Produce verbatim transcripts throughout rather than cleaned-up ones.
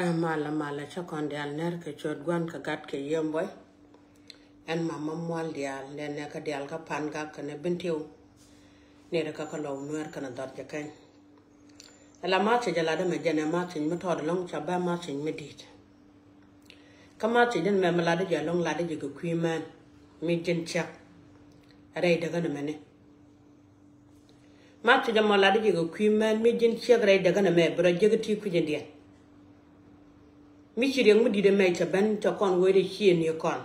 Ɛ malä malä, cä kɔn diaal ner kɛ ciöt Gua̱n kɛ Gat kɛ Yiëë Buɔy. Ɛn mama mual diaal, nɛnɛ kä diaal kä Pan Gak kɛnɛ Bentiu. Nɛrɛ kä kä Lɔw Nuɛr kɛnɛ dhɔr jɛ kɛny. Ala message ɛ latdä mɛ jɛn ɛ message mi tɔɔt ɛlɔ̱ŋ, ca bä message mi di̱i̱t. Kä message ɛn mɛ mi latdä jɛ ɛlɔ̱ŋ, latdä jɛ kɛ kui̱ mään mi ji̱n ciak rɛy däkän ɛmɛni. Message ɛmɔ latdä jɛ kɛ kui̱ mään mi ji̱n ciek rɛy däkän ɛmɛ, bi rɔ jek ti kui̱c in diɛn. Mi ci riɛk mi di̱t ɛmɛ cɛ ben, cɛ kɔn wee dee ci ɛ ni kɔn.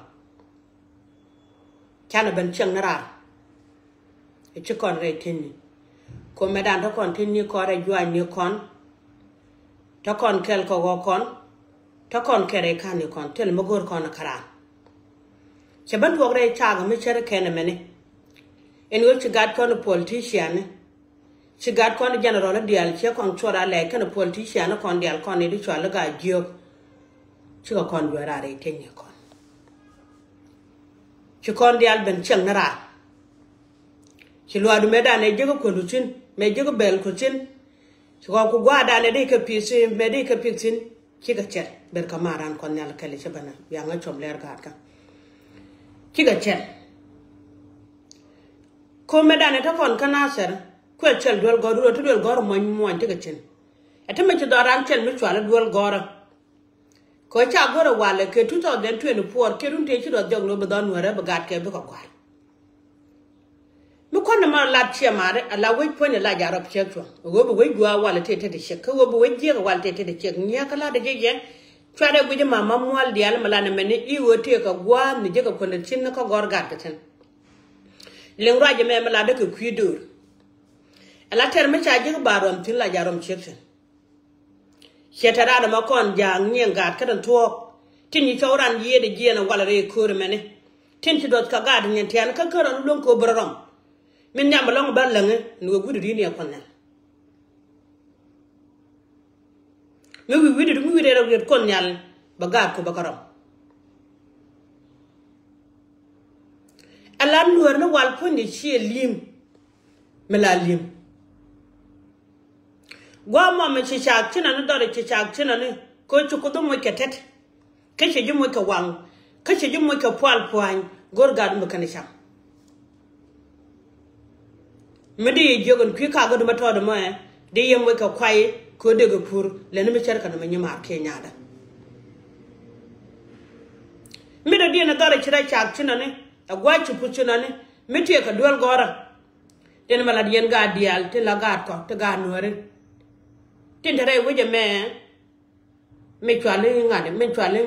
Canɛ ben ciɛŋ ni raar. Ɛ ci kɔn rɛy teni. Komɛ dan te kɔn teni kɔn rɛy juany ni kɔn. Te kɔn kɛl kɛ ɣɔɔ kɔn. Te kɔn kɛl rɛy ka̱n ni kɔn. Thil mi go̱o̱r kɔn kä raan. Cɛ ben tuɔk rɛy cakɛ mi cär kɛn ɛmɛni. Ɛn ɣöö ci gat kɔn politician ni. Ci gat kɔn general diaal ciɛ kɔn cuɔr a lɛɛc kɛn politician kɔn diaal kɔn ni di cual i̱ gaa jiök. Cikɛ kɔn juɛ raar rɛy teni kɔn. Ci kɔn diaal ben ciɛŋ ni raar. Ci luaadu mɛ dan ɛ jek kuändu thi̱n, mɛ jek bɛl ku thi̱n. Ci kɔn ku gua̱a̱r dan ɛ di kɛ pi̱i̱th thi̱n, mɛ di kɛ pi̱i̱th thi̱n. Cikɛ cɛl, ber kä maran kɔn nhial kɛl ci bänä, wiaŋä com lɛr gaatkä. Cikɛ cɛl. Komɛ dan ɛ te kɔn kä Nasir, kuɛ cɛl duel gɔr, duel te duel gɔr muɔny muɔny tekɛ cin. Ɛ te mɛ ci dhɔran cɛl mi cual duel gɔrä. Kɛ ca go̱rɛ walɛ kɛ two thousand twenty-four, kɛ run tëë ci rɔ dhiɔk ni wä bi dhɔn Nuɛrɛ bi gat kɛ bikɛ gua̱l. Mi kuändɛ ma lat ciɛ mari, ala wec puɔ̱ny ala jarɔp ciek cuɔ̱ŋ. Ɣöö bi wec gua̱a̱ walɛ tëë tëë ti ciek, kä ɣöö bi wec jiɛk walɛ tëë tëë ti ciek. Nyiɛ kä lat jɛ jɛ. Cuarɛ guic ma ma mual diaal mi lan mɛni i̱ ɣöö tëë kɛ gua̱a̱ ni jɛ kɛ kuändɛ thi̱n kä gɔr gat kɛ thi̱n. Liŋ ruac ɛmɛ mi latdä kɛ kui̱ döör. Ala tɛr mi ca jek ba rɔm thi̱n la jarɔm ciek thi̱n. Ciɛ te raan ɛmɔ kɔn ja̱a̱ŋ nyiɛn gaat kä tin thuɔ̱ɔ̱k. Tin ci cɔw ran yiëëdɛ jiɛɛn ɛ walɛ rɛy köör ɛmɛni. Tin ci duɔth kɛ gaat nyiɛn tian kä kär ɔn luäŋ köör bärä rɔm. Min nhiam ɛlɔ̱ŋ bä läŋi ni wek wi̱cdɛ ri̱n yɛ kɔn nhial. Mi wi̱i̱ wi̱cdɛ mi wi̱cdɛ rɛw riet kɔn nhial bɛ gaat köör bä kä rɔm. Ɛ la Nuäär ni wal puɔ̱nydɛ ciɛ li̱em. Mi la li̱em. Gua̱a̱ mɔmɛ ci cak cinani dhɔri ci cak cinani. Kɛ ci Kuoth moc kɛ tɛt. Kä ci ji̱ moc kɛ waŋ. Kä ci ji̱ moc kɛ pual pua̱ny. Go̱r gat mi kɛn cam. Mi di jiök in kui̱ kak kä duma tɔɔt mɔ ɛ di yɛm wec kɛ kuay. Kɛ dek kɛ pur lɛni mi cär kɛ nɔmɔ nyi maar kiɛ nyaatdä. Mi dɔ̱diɛn dhɔri ci rɛ cak cinani. Ɛ gua̱a̱ ci puth cinani. Mi tiɛɛk kɛ duel gɔ̱rä. Tin mɛ lat yɛn gaat diaal tin la gaat kɔ ti gaat Nuääri. Tin te rɛy wec ɛmɛ. Mi cuali ŋa̱t mi cuali.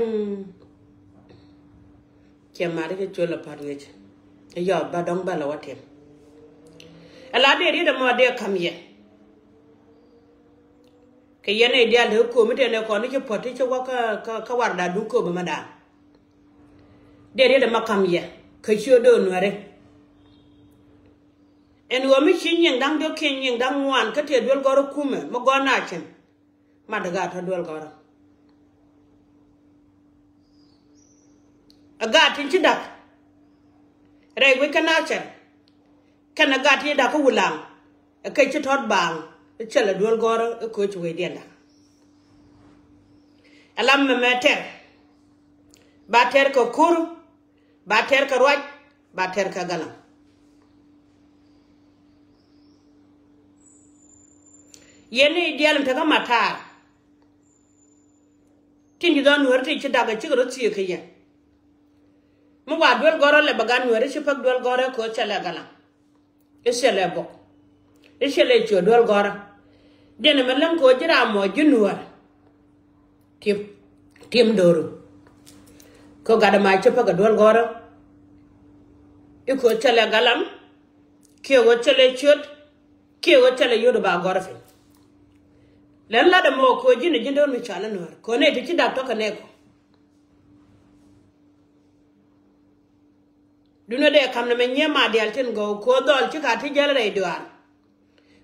Ciɛ mari cɛ cuɛl a pat wec. Yɔɔth ba dɔ̱ŋ bä la wä tim. Ɛ la dee riet ɛmɔ dee kam yɛ. Kɛ yɛn ɛ diaal te komi tɛn ɛ kɔn ni ci puɔ̱t ti ci wä kä, kä, kä warda duŋ komi ma da̱a̱n. Dee riet ɛmɔ kam yɛ kä ci ɣä do̱o̱n Nuääri. Ɛn ɣöö mi ci nyiŋ da̱ŋ diɔ̱k kiɛ nyiŋ da̱ŋ ŋuan kä tëë duel gɔ̱rä kumɛ mi gɔ̱r na cin. Mat ɛ gaat tɔ duel gɔ̱rä. Ɛ gaat tin ci da̱k rɛy wec kä Nasir. Kɛn ɛ gaat tin ci da̱k kä Wulaŋ. Ɛ kɛ ci tɔt baaŋ. Ɛ cɛl ɛ duel gɔ̱rä ɛ kööc wecdiɛn da̱k. Ɛ lam mɛmɛ tɛr. Ba tɛr kɛ ko̱r. Ba tɛr kɛ ruac, ba tɛr kɛ galam. Yɛn ni diaal in tekä matar. Tin ci dhɔn Nuääri ti ci dakä cikɛ rɔ thieek kɛ yɛn. Mi wa duel gɔ̱rä lɛ bɛ gat Nuääri ci päk duel gɔ̱rä kɛ ɣöö cɛ lɛ galam. I̱ cɛ lɛ bok. I̱ cɛ lɛ ciö duel gɔ̱rä. Jɛn ɛmɛ läŋ kɛ ɣöö ji̱ ram mɔ ji̱ Nuäär. Tim, tim do̱ru. Kɛ gat ɛmɛ cɛ päk kɛ duel gɔ̱rä. I̱ kɛ ɣöö cɛ lɛ galam. Kiɛ ɣöö cɛ lɛ ciöt. Kiɛ ɣöö cɛ lɛ yio̱t ba gɔ̱rä piny. Lɛn lat ɛmɔ kɛ ɣöö ji̱n ɛ ji̱n do̱r mi cɔal i̱ Nuäär. Kɛ ɣöö nɛ ti ci dak tɔ̱ kɛ nɛɛkɔ. Duundɛ dee ka̱m nɛmɛ nyiee ma diaal tin gɔw kɛ ɣöö dhɔl ci ka ti jäl rɛy duaar.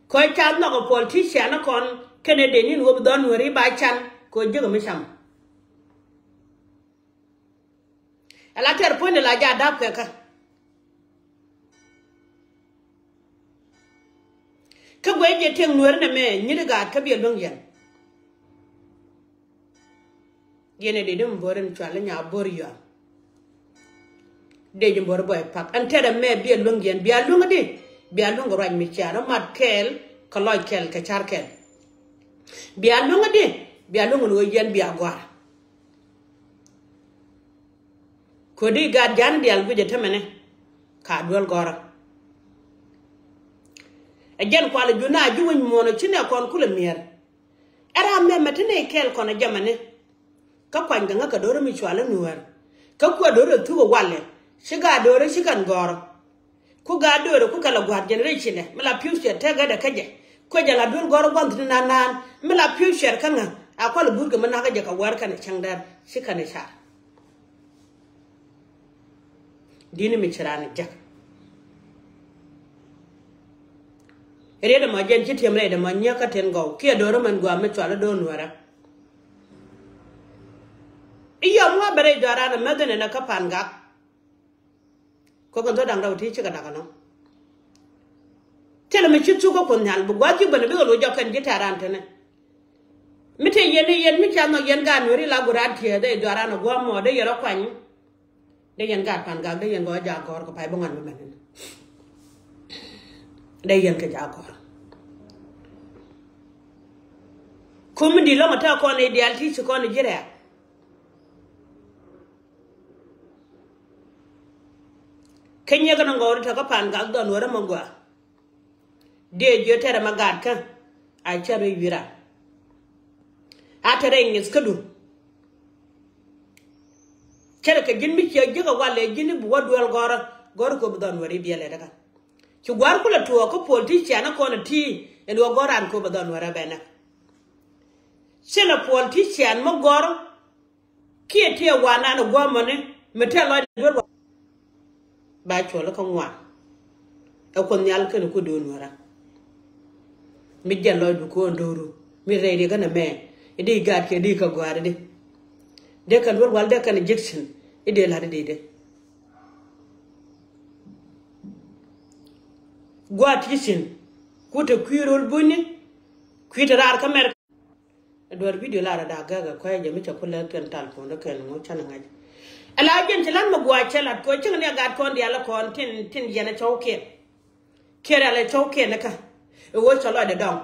Kɛ ɣöö ca nhɔk ɛ politician kɔn kɛnɛ dee ni̱n ɣöö bi dhɔl Nuääri ba can kɛ ɣöö jiäk ɛ mi cam. Ala tɛr puɔ̱nydɛ la ja dap kɛ kä. Kä guɛc jɛ tiɛŋ Nuääri nɛmɛ nyit gaat kä biɛ luäŋ yɛn. Yɛn ɛ dee di mi bo̱o̱r in cual i̱ nya bo̱o̱r yuam. Dee ji̱ bo̱o̱r bɔy pak ɛn tɛt ɛmɛ bia luäŋ yɛn bia luäŋ di. Bia luäŋ kɛ ruac mi ciaar ɛ mat kɛɛl kɛ lɔc kɛɛl kɛ car kɛɛl. Bia luäŋ di. Bia luäŋ ni ɣöö yɛn bia gɔ̱a̱r. Kodi gaat jan dial guic ɛ tämɛnɛ ka duel gɔrä. Ɛ jɛn kual ɛ jun a ji̱ weny muɔ̱ɔ̱n ɛ ci nɛ kɔn kulɛ miɛr. Ɛ ram mɛmɛ ti nɛ kɛɛl kɔn ɛ jɛmɛni. Kä kuany kɛ ŋä kɛ do̱rä mi cual ɛ nuäär. Kä kuɛ do̱rä thuk ɛ walɛ ci gaat do̱rä ci kɛn gɔrä. Ku gaat do̱rä ku kɛ la gua̱a̱r generation ɛ mi la future tɛk ɛ dɛ kä jɛ. Kuɛ jɛ la duel gɔrä gua̱n thi̱n naan naan mi la future kä ŋä a kual ɛ guur kɛ mi nakä jɛ kɛ wäär kɛn ɛ cäŋ dɛr ci kɛn ɛ car. Dini mi ci raan jek. Riet ɛmɔ jɛn ci tiɛm rɛy dɛmɔ nyiek kä tin gɔw kiɛ do̱r mɛn guam mi cual do̱r nuɛrɛ. I̱ yɔm ŋuä bɛ rɛy jɔaran ɛmɛ dhin ɛnɛ kä pan gak. Kɔ kɛn thok da̱ŋ rɛw ti cikɛ dak ɛnɔ. Thilɛ mi ci thuk kä kun nhial bi gua̱th ci bɛn bikɛ loc jɔk kɛn ji̱ tɛ̈ran tɛnɛ. Mi te yɛn i̱ yɛn mi ca nhɔk yɛn gaat nuɛri la guran tiɛɛth ɛ jɔaran ɛ guam mɔ dee yɛn rɔ kuany. Dee yɛn gaat pan gak dee yɛn gɔɔ jak gɔr kɛ pay bi ŋuan bi mɛn ni. Dee yɛn kɛ jak gɔr. Kum mi di lɔmɔ tɛ kɔn i̱ dial ti ci kɔn i̱ ji̱ rɛɛk. Kä nyiek ni ŋɔɔri tɔ̱ kä pan gak dhɔn wärä mɔ gɔaa. Dee jiö tɛrɛ ma gaat kä a cɛ rɛy wi̱i̱ ran. A tɛrɛ ŋi̱th kädu. Cɛ rɛ kɛ ji̱n mi ciɛ ji̱ kɛ walɛ ji̱n i̱ bi wä duel gɔrä gɔrä kɛ bi dhɔn wärä i̱ biɛlɛ däkä. Ci gua̱r kulɛ tuɔɔk kä politician kɔn ti ɛn wä gɔrä an kɛ bi dhɔn wärä bɛnɛ. Cɛ lɛ politician mi gɔrä. Kiɛ tiɛ wanan ɛ gua̱a̱mɔni mi tɛl lɔcdɛ duel wa. Ba cuɔl kä ŋuan. Ɛ kuoth nhial kɛn ku do̱n wärä. Mi jɛn lɔcdu ko̱o̱n do̱ru mi rɛy di kɛn ɛmɛ. I̱ di gaat kɛ di kä gua̱a̱r di. Dee kɛn duel wal dee kɛn Egyptian i̱ dee la̱t i̱ di dee. Gua̱a̱r ti cin ku te kui̱ rol bunyni. Kui̱ te raar kä mɛr. Duɔ̱r video lar a dak gäk a kuay jɛ mi ca ku lɛk kɛn tal puɔ̱n dee kɛn ŋuɔ̱c canɛ ŋa̱c. Ala jɛn ci lan mi gua̱a̱c cɛ lat kɛ cäŋ ni a gat kɔn dial kɔn tin tin yɛn a cɔw kiɛn. Kiɛn rial a cɔw kiɛn kä. Ɛ ɣöö cɔ lɔcdɛ dɔŋ.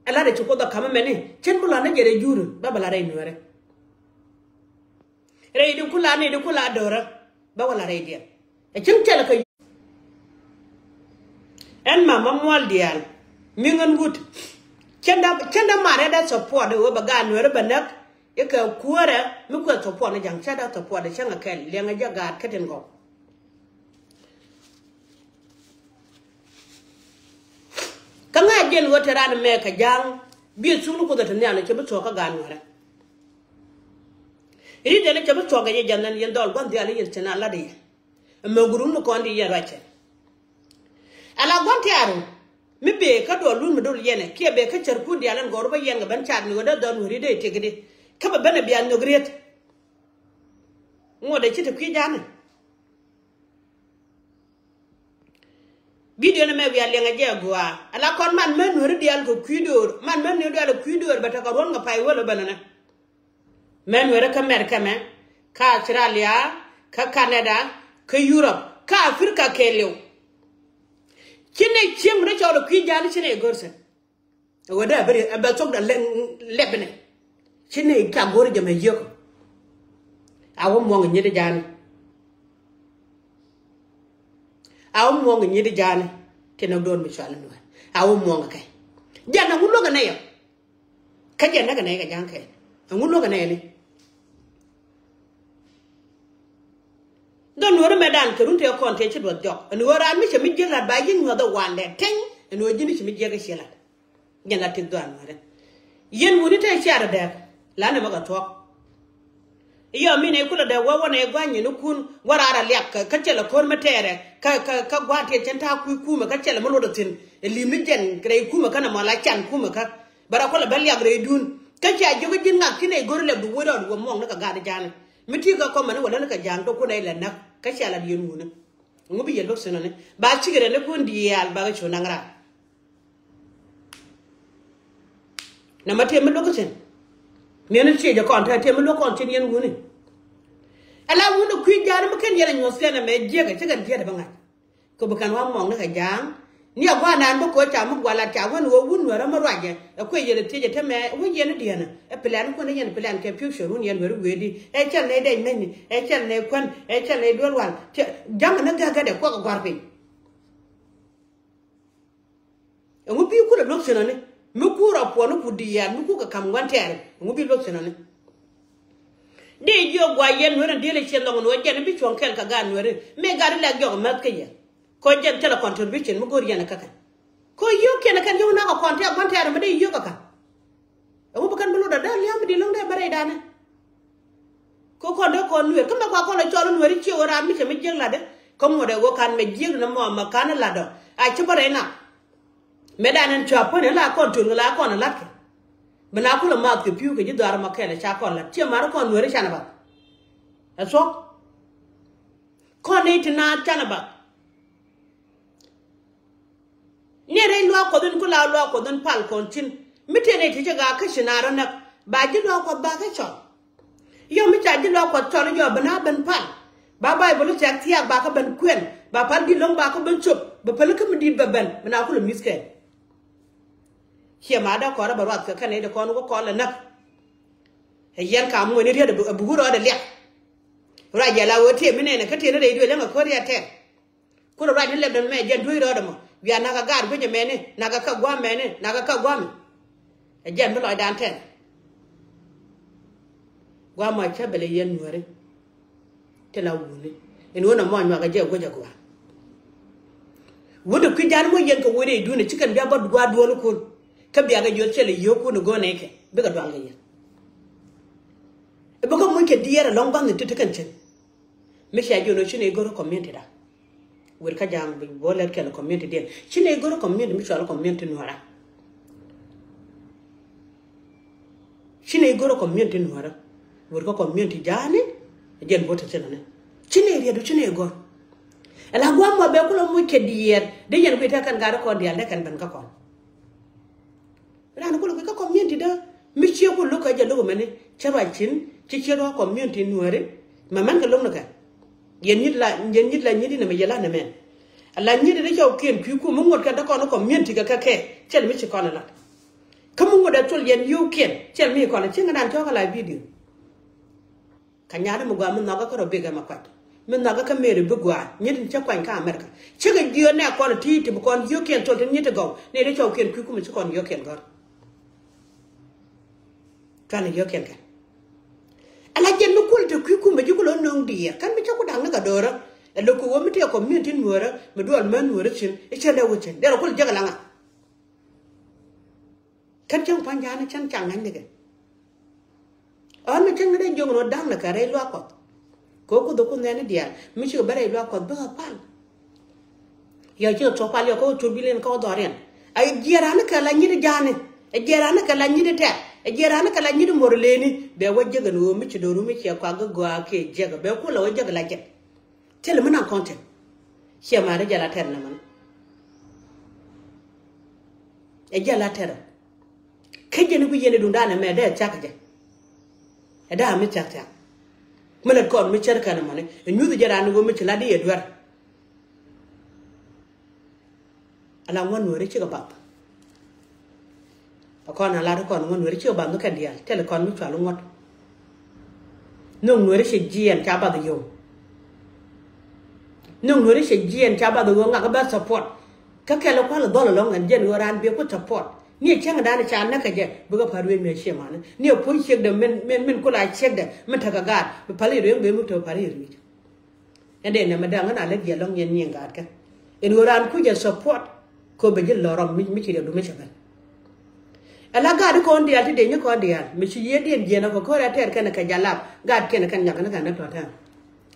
Ɛ lat a ci kuoth a ka̱m ɛmɛni cin bi lɔn ni jɛ rɛy juri bä bɛ la rɛy nuɛɛri. Rɛy di kula ni di kula do̱rä bä wala rɛy diɛn. Ɛ cäŋ cɛl kä ɛn mama muɔl diaal mi ŋän wut. Cändä cändä marɛ dä support ɛ wä bɛ gaat nuɛrä bɛ näk. Ikɛ kuäärɛ mi kuɛ support ni ja̱ŋ cä dä support ɛ cäŋ ɛ kɛl liɛŋɛ jɛ gaat kä tin gɔw. Kä ŋa̱c jɛn ɣöö te ran mɛ kɛ ja̱ŋ bi thuk ni kuoth ɛ te nhial ni cɛ bi thuɔ̱k kä gaat nuɛrä. Ri dɛn cɛ bi thuɔ̱k ɛ yɛ jɛn nɛn yɛn dhɔl gua̱n dhial yɛn cɛ na lat yɛ. Ɛmɛ gurum ni kɔn di yɛn ruacɛ. Ala gua̱n tiaaru mi bee kä duɔl lun mi dol yɛnɛ kiɛ bee kä cärkun diaal ɛn gɔr bä yɛn kɛ ben car ni ɣöö dee dhɔl nuɛri dee tiɛk di. Kä bɛ ben ɛ bia nhök riet. Ŋuɔ̱t ɛ ci te kui̱ ja̱a̱nɛ. Video ni mɛ wiaa liɛŋɛ jɛ a guaa ala kɔn man mɛ nuɛri diaal kɛ kui̱ door man mɛ nuɛri diaal kɛ kui̱ door bɛ tekɛ ruɔ̱n kɛ pay wälä bɛ nɛnɛ. Mɛ nuɛrä kä Mɛrkɛ mɛ kä Australia kä Canada kä Europe kä Africa kɛɛliw. Ci nɛ cieŋ mi rɔ cɔɔl ɛ kui̱ ja̱a̱n ci nɛ gör thi̱n. Ɛ wee dee a beri ɛ bɛ thok da lɛp inɛ. Ci nɛ ca go̱r jɛ mɛ yiëk. A wä muɔŋ nyit ja̱a̱n. A wä muɔŋ nyit ja̱a̱n. Ti nɛ do̱r mi cual in wä a wä muɔŋ kɛ. Jɛ na ŋun luäk inɛ yɔ. Kä jɛ näk inɛ kɛ ja̱a̱n kɛ. Ɛ ŋun luäk inɛ ni. Dhɔn nuɔ̱ri mɛ dan kɛ run tëë kɔn tëë ci duɔth jɔk ɛn ɣöö raan mi cɛ mi jiäk lat ba ji̱ nyuɔth ɛ wandɛ tɛŋ ɛn ɣöö ji̱n ci mi jiäk ɛ ciɛ lat. Jɛn la tik dhɔan nuɔ̱ri yɛn wuni tëë ciaat ɛ dɛɛk. Lanɛ mɛ kɛ thuɔ̱k. Iɔ min ɛ kulɛ dɛɛk wä wä nɛ gua̱ny ni kun wä raar a liak kä cɛl ɛ ko̱r mi tɛɛrɛ kä kä kä gua̱a̱r tiɛt cɛn ta̱a̱ kui̱ kumɛ kä cɛl ɛ mi luɔt ɛ thi̱n ɛ li̱m ni jɛn rɛy kumɛ kä nɛ mɔ la can kumɛ kä. Bɛ rɔ kulɛ bä liak rɛy dun kä cia jiök ji̱n ŋak kinɛ go̱r lɛp du wä dɔɔd wä muɔŋ ni kɛ gaat ja̱a̱ni. Mi ti kɛ kɔmɛ ni wä lä ni kɛ ja̱a̱ŋ tɔ kun ɛ lɛ näk kä cia lat yɛn wuni. Ŋu bi yɛ lo̱k thin ɔni ba cikɛ rɛ ni kun diaal bakɛ cu naŋ raar. Nɛ ma tiɛ mi lo̱k thin. Miɛn ni ciec ɛ kɔn tɛ̈ tiɛm mi luäk kɔn cin yɛn wuni. Ala wuni kui̱ ja̱a̱n mi ken yɛn a nyuɔ̱th kɛn ɛmɛ jiäk ɛ ci kɛn jiɛt ɛ bä ŋa̱c. Kɛ bi kɛn wa mɔŋ ni kɛ ja̱a̱ŋ. Ni a gua̱a̱r naan bä ko̱ ca mi gua̱lat ca wän ɣöö wun nuɛr ɛmɛ ruacɛ ɛ kuɛ yɛn ɛ thiec ɛ tɛmɛ wun yɛn i̱ diɛn ɛ plan kuɔn i̱ yɛn plan kɛ future wun yɛn nuɛr i̱ wee di ɛ cɛl nɛ dɛc mɛni ɛ cɛl nɛ kuän ɛ cɛl nɛ duel wal. Ja̱ŋ ni gäk gädɛ kuɔk ɛ gua̱r piny. Ɛŋu bi kulɛ luɔk thi̱n ɔni mi kur a puɔni ku diɛɛr mi kukɛ ka̱m gua̱n tɛɛri ɛŋu bi luɔk thi̱n ɔni. Di jiök guay yɛn nuɛri diël ɛ ciɛ lɔŋ nuɛ jɛn bi cuɔ̱ŋ kɛl kɛ gaat nuɛri mëë gaat ilɛk jɔk mäth kä yɛ. Kɔ jɛn thilɛ contribution mi go̱o̱r yɛn ɛ käkɛ. Kɔ yio̱o̱k kiɛn ɛ kɛn yio̱o̱k nak ɛ kɔn tɛk gua̱n tɛɛri mi di yio̱o̱k ɛ ka̱. Ɛŋu bi kɛn bi lotdɛ dee lia̱a̱ mi di lo̱ŋ dee bä rɛydani. Kɛ kɔn dee kɔn nueer kä mɛ kua kɔn lɛ cɔl nueer i̱ cie ɣöö raan mi cɛ mi jiäk latdä. Kä ŋuɔ̱t ɛ ɣöö kan mɛ jiäk ni mɔ mɛ kan latdɔ a ci bä rɛy na. Mɛ dan ɛn cua puɔ̱n ɛn la kɔn tuel kɛ la kɔn ɛ latkɛ. Bi na kulɛ maath kɛ pi̱w kɛ ji̱ dhɔaar mɔ kɛl ɛ ca kɔn lat cie mar kɔn nueer i̱ canɛ bath. Ɛ thuɔ̱k. Kɔn ni ti na canɛ bath. Ni rɛy luaak kuɔth in ku la luaak kuɔth in pal kɔn cin mi tëë ni ti cɛ gaa kä ci na rɔ näk ba ji̱ luaak kuɔth ba kä cɔl. Yɔ mi ca ji̱ luaak kuɔth cɔl jɔ bi na ben pal. Ba Baibol thiak thiak ba kä ben kuɛn ba pal di̱t lo̱ŋ ba kä ben cop bɛ päl kä mi di̱t bɛ ben bi na kulɛ mi̱th kɛn. Ciɛ ma dee kɔn rɛ bɛ ruath kɛ kɛn ni dee kɔn wä kɔn lɛ näk. Ɛ yɛn ka muɔ̱ni riet ɛ bi wur rɔɔdɛ liak. Ruac jɛ la wee tiee mi nɛnɛ kä tiee ni rɛy duël ɛŋɛ ko̱r yɛ tɛk. Kun ruac ni lɛp dɛn mɛ jɛn duec rɔɔdɛ mɔ bia nakä gaat guic ɛmɛni nakä kä gua̱a̱mɛni nakä kä gua̱a̱mɛ. Ɛ jɛn bi lɔcdan tɛn. Gua̱a̱mɔ cä bɛlɛ yɛn nuääri. Ti la wuni in wun a mɔc nyuak a jɛ guic a gua̱a̱. Wun de kui̱ jan mɔ yɛn kɛ wuni idun a ci kɛn bia bä gua̱a̱ duɔ̱ɔ̱nikun. Kä bia kɛ jiɔth cɛ lɛ yio̱o̱kun igo̱o̱nɛ kɛ bikɛ dual kɛ yɛn. Ibi kä muc kɛ diɛɛr ɛlɔ̱ŋ gua̱nh in ti ti kɛn cin. Mi cia jiɔn ɔ ci ni igo̱r ɔ community da. Wër kä ja̱a̱ŋ bi bɔ lɛt kɛl community diɛn ci ni igo̱r ɔ community mi cual community nuɔra. Ci ni igo̱r ɔ community nuɔra. Wër kä community ja̱a̱ni. Jɛn bɔ ti thin ni ci ni riɛt ɔ ci ni igo̱r. Ɛla gua̱a̱ŋ mɔ bɛ kulɔ muc kɛ diɛɛr di yɛn kui̱ tɛ kɛn gat ɔ kɔn diaal dee kɛn ben kä kɔn. Raan kulɛ kui̱ kä community dä mi cie ku lo̱k kä jɛ lo̱k mɛni cä ruac cin ci cie ruac community nuääri. Mɛ mɛn kɛ lo̱k ni kɛ yɛn nyit la yɛn nyit la nyit inɛ mɛ yɛ la nɛ mɛn. Ala nyit inɛ cɔw kiɛn kui̱ ku mi ŋuɔt kɛ dä kɔn community kɛ kɛ kɛ cɛl mi ci kɔn lat. Kä mi ŋuɔt ɛ thol yɛn yio̱w kiɛn cɛl mi kɔn ci ŋɛ dan cɔk ala video. Kä nyaat mi gɔaa mi nhɔkä kä rɔ bikɛ mɛ kuat mi nhɔkä kä meri bi gɔaa nyit in cä kuany kä America. Cikɛ jiö nɛ kɔn ti ti bi kɔn yio̱kiɛn tol ti nyit ti gɔw ni ri cɔw kiɛn kui̱ kumɛ ci kɔn yio̱kiɛn gɔr. Kan yio̱kiɛn kɛn ala jɛn mi kul ti kui̱ kumɛ ji̱ kulɛ no̱o̱ŋ diɛɛr kan mi cä ku da̱ŋ ni kɛ do̱rä. Ɛ lo̱k kɛ wä mi tëë community nuɔ̱ɔ̱rä mi duɔl män nuɔ̱ɔ̱rä cin i̱ cä dee wä cin derɛ kul jek ala ŋa. Kɛn cäŋ pa̱ny ja̱a̱n cän ca ŋa̱cnikɛ. Ɣän mi cäŋ ni dee jiök ni wä da̱ŋ ni kɛ rɛy luaak Kuɔth. Kɛ wä Kuoth ɛ Kuoth nɛɛni diaal mi cikɛ ben rɛy luaak Kuɔth bikɛ pal. Yɔ cikɛ thuɔ̱k pal yɔ kä wä cur bilin kä wä dhɔriɛn. A jiɛɛr ani kɛ la nyit ja̱a̱ni. A jiɛɛr ani kɛ la nyit tɛk. A jiɛɛr ani kɛ la nyit mor leni bɛ wä jiäk ɛn ɣöö mi ci do̱ru mi ciɛ kuak gɛ gɔaa kiɛ jiäk bɛ kulɛ wä jiäk la jɛk. Thilɛ mi naŋ kɔn thi̱n. Ciɛ ma̱a̱ri jɛ la tɛr nɛ mɛn. Ɛ jɛ la tɛr. Kä jɛn i̱ ku yɛn i̱ duŋdan ɛmɛ dee thiak jɛ. Ɛ daa mi thiak thiak. Mi lät kɔn mi cär kɛn ɛmɔni ɛ nyuth jɛ raan i̱ ɣöö mi ci lat i̱ yɛ duer. Ala ŋuɔ̱t nuääri cikɛ bath. Ɛ kɔn a lat kɔn ŋuɔ̱t nuääri cikɛ bath mi kɛn diaal tɛl kɔn mi cual ŋuɔ̱t. Nhök nuääri ci jiɛɛn ca bath yio̱w. Nhök nuääri ci jiɛɛn ca bath yio̱w ŋak bä support. Kä kɛl kual dhɔl ɛlɔ̱ŋ ɛn jɛn ɣöö raan biɛ ku support ni ɛ cäŋ dan ca näk kɛ jɛ bikɛ pa̱r wi̱i̱ mi ɛ ciɛ mani ni ɛ puɔ̱ny ciekdɛ min min min kula ciekdɛ min tekɛ gaat bi pal i̱ rueŋ bee mi tekɛ pa̱r i̱ rui̱c. Ɛn dee nɛmɛ da̱ŋ ɣän a lät jiɛ lɔ̱ŋ yɛn nyiŋ gaatkä. Ɛn ɣöö raan kucɛ support kɛ ɣöö bɛ ji̱ lɔ̱r rɔm mi ci riɛkdu mi cɛ ben. Ala gaat kɔn diaal ti dee nyi kɔn diaal mi ci yiëëdiɛn jiɛn ɔ kɛ ko̱r ɛ tɛɛr kɛn kɛ jalap gaat kiɛn kɛn nyak ni kɛn ni tɔ̱ tɛm.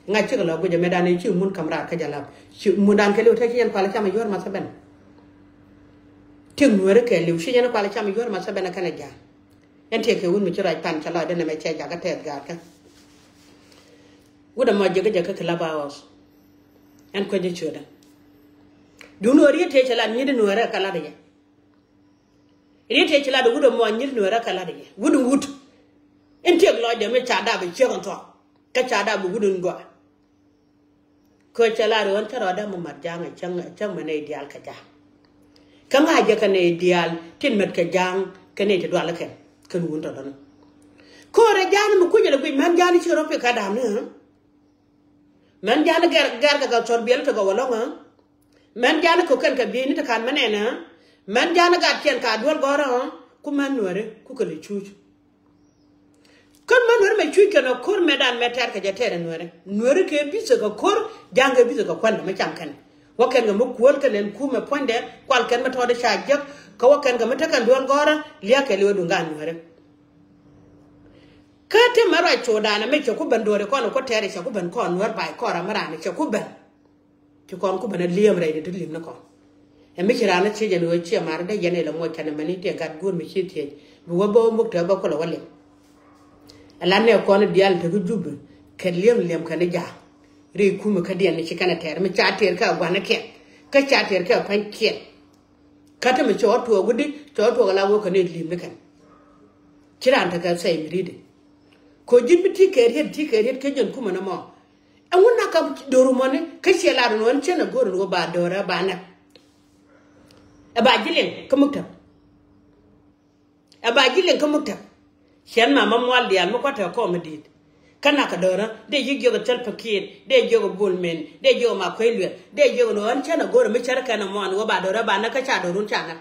Ŋa̱c cikɛ lɔ guic ɛmɛ dan ci mun ka̱m raar kä jalap ci mun dan kɛ liw te ci yɛn kual cam ɛ yuɔ̱r math ɛ ben. Tiek nueeri kɛ liw ci yɛn kual cam ɛ yuɔ̱r math ɛ ben ɛ kɛn ɛ ja̱a̱. Ɛn tiek kɛ wun mi ci ruac pan cɛ lɔcdɛ nɛmɛ cɛ jakä tɛɛth gaatkä. Wut ɛmɔ jiäkä jɛ kä Clubhouse. Ɛn kuec jɛ ciötdä. Duundɛ ɣöö riet tëë cɛ lat nyit nueerä kɛ lat jɛ. Riet tëë cɛ lat wut ɛmɔ nyit nueerä kɛ lat jɛ wut ɛn wut. In tiek lɔcdɛ mi ca dap i̱ ciek in thuɔ̱k. Kä ca dap i̱ wut in gɔaa. Kɛ cɛ la ri ɣän cä rɔɔdɛ mi mat ja̱a̱ŋ ɛ cäŋ, ɛ cäŋ mɛ nɛy diaal kɛ ja̱a̱ŋ. Kä ŋa̱cɛ kɛ nɛy diaal tin mɛt kɛ ja̱a̱ŋ kɛ nɛy ti dual kɛn kɛn wun tɔ̱tɔ̱ni. Ko̱rɛ ja̱a̱ŋ mi kui̱cɛ lɛ guic mɛn ja̱a̱ŋ ci rɔ pik kä da̱a̱m ni ɣä. Mɛn ja̱a̱ŋ gɛr, gɛr kɛ kɛ thɔr biɛl tekɛ wä lɔ̱ŋ ɣä. Mɛn ja̱a̱ŋ kɛ kɛn kɛ bieyni te ka̱n mɛn ɛn ɣä. Mɛn ja̱a̱ŋ gat kiɛn ka duel gɔ̱rä ɣä. Ku mɛn nuɛri ku kɛ lɛ cuuc. Kä mɛ nuɛri mɛ cuc kɛn ɛ ko̱r mɛ dan mɛ tɛr kɛ jɛ tɛr ɛ nuɛri. Nuɛri kɛ bi̱thɛ kɛ ko̱r, ja̱a̱ŋ kɛ bi̱thɛ kɛ kuändɛ mɛ cam kɛn. Wä kɛn kɛ mɛ kuäl kɛn ɛn kumɛ puɔ̱nydɛ, kual kɛn mɛ tɔɔdɛ ca jek, kä wä kɛn kɛ mɛ tekɛn duel gɔ̱rä, liak kɛ liwɛ duŋ gan nuɛri. Kä ti mɛ ruac codan mɛ cɛ ku ben duɔri kɔn kɔ tɛr cɛ ku ben kɔn nuɛr bay kɔra mɛ ran cɛ ku ben. Ci kɔn ku ben a liɛm rɛy ni ti li̱m ni kɔn. Ɛ mi ci raan a thiec ɛn ɣöö ciɛ mar dee yɛn ilɛ muɔc kɛn ɛmɛni ti ɛ gat guur mi ci thiec. Bi wä bä wä muk tɛ bä kulɛ wä liɛm. Ɛ la nɛ kɔn diaal te ki jup kɛ liɛm liɛm kɛn ja̱a̱ŋ. Ri kumɛ kä diɛn ni ci kɛn ɛ tɛɛr mi ca tɛɛr kɛ gua̱n kiɛn. Kä ca tɛɛr kɛ pa̱ny kiɛn. Kä te mi cɔɔr tuɔɔk wudi cɔɔr tuɔɔk ala wä kɛn ɛ li̱m ni kɛn. Ci raan te kɛ sɛy mi ri̱t. Ko ji̱n mi ti kɛ riet ti kɛ riet kɛ jɛn kumɛ ni mɔ. Ɛŋu nak ka do̱r mɔni kä ciɛ lat ɛn ɣän cɛn a go̱r ɛn ɣöö ba do̱r ɛ ba nɛk. Ɛ ba ji̱ liŋ kä muktäp. Ɛ ba ji̱ liŋ kä muktäp. Ciɛn mama mual diaal mi kua̱t tɛ kɔm mi di̱i̱t. Kä nak ka do̱r ɛ dee ji̱ jiök ɛ thil pakiet dee jiök ɛ bul men dee jiök ɛ ma kuec luɛth dee jiök ɛn ɣän cɛn a go̱r ɛ mi cär kɛn ɛ muan ɣöö ba do̱r ɛ ba nɛk kä ca do̱r wun ca nɛk.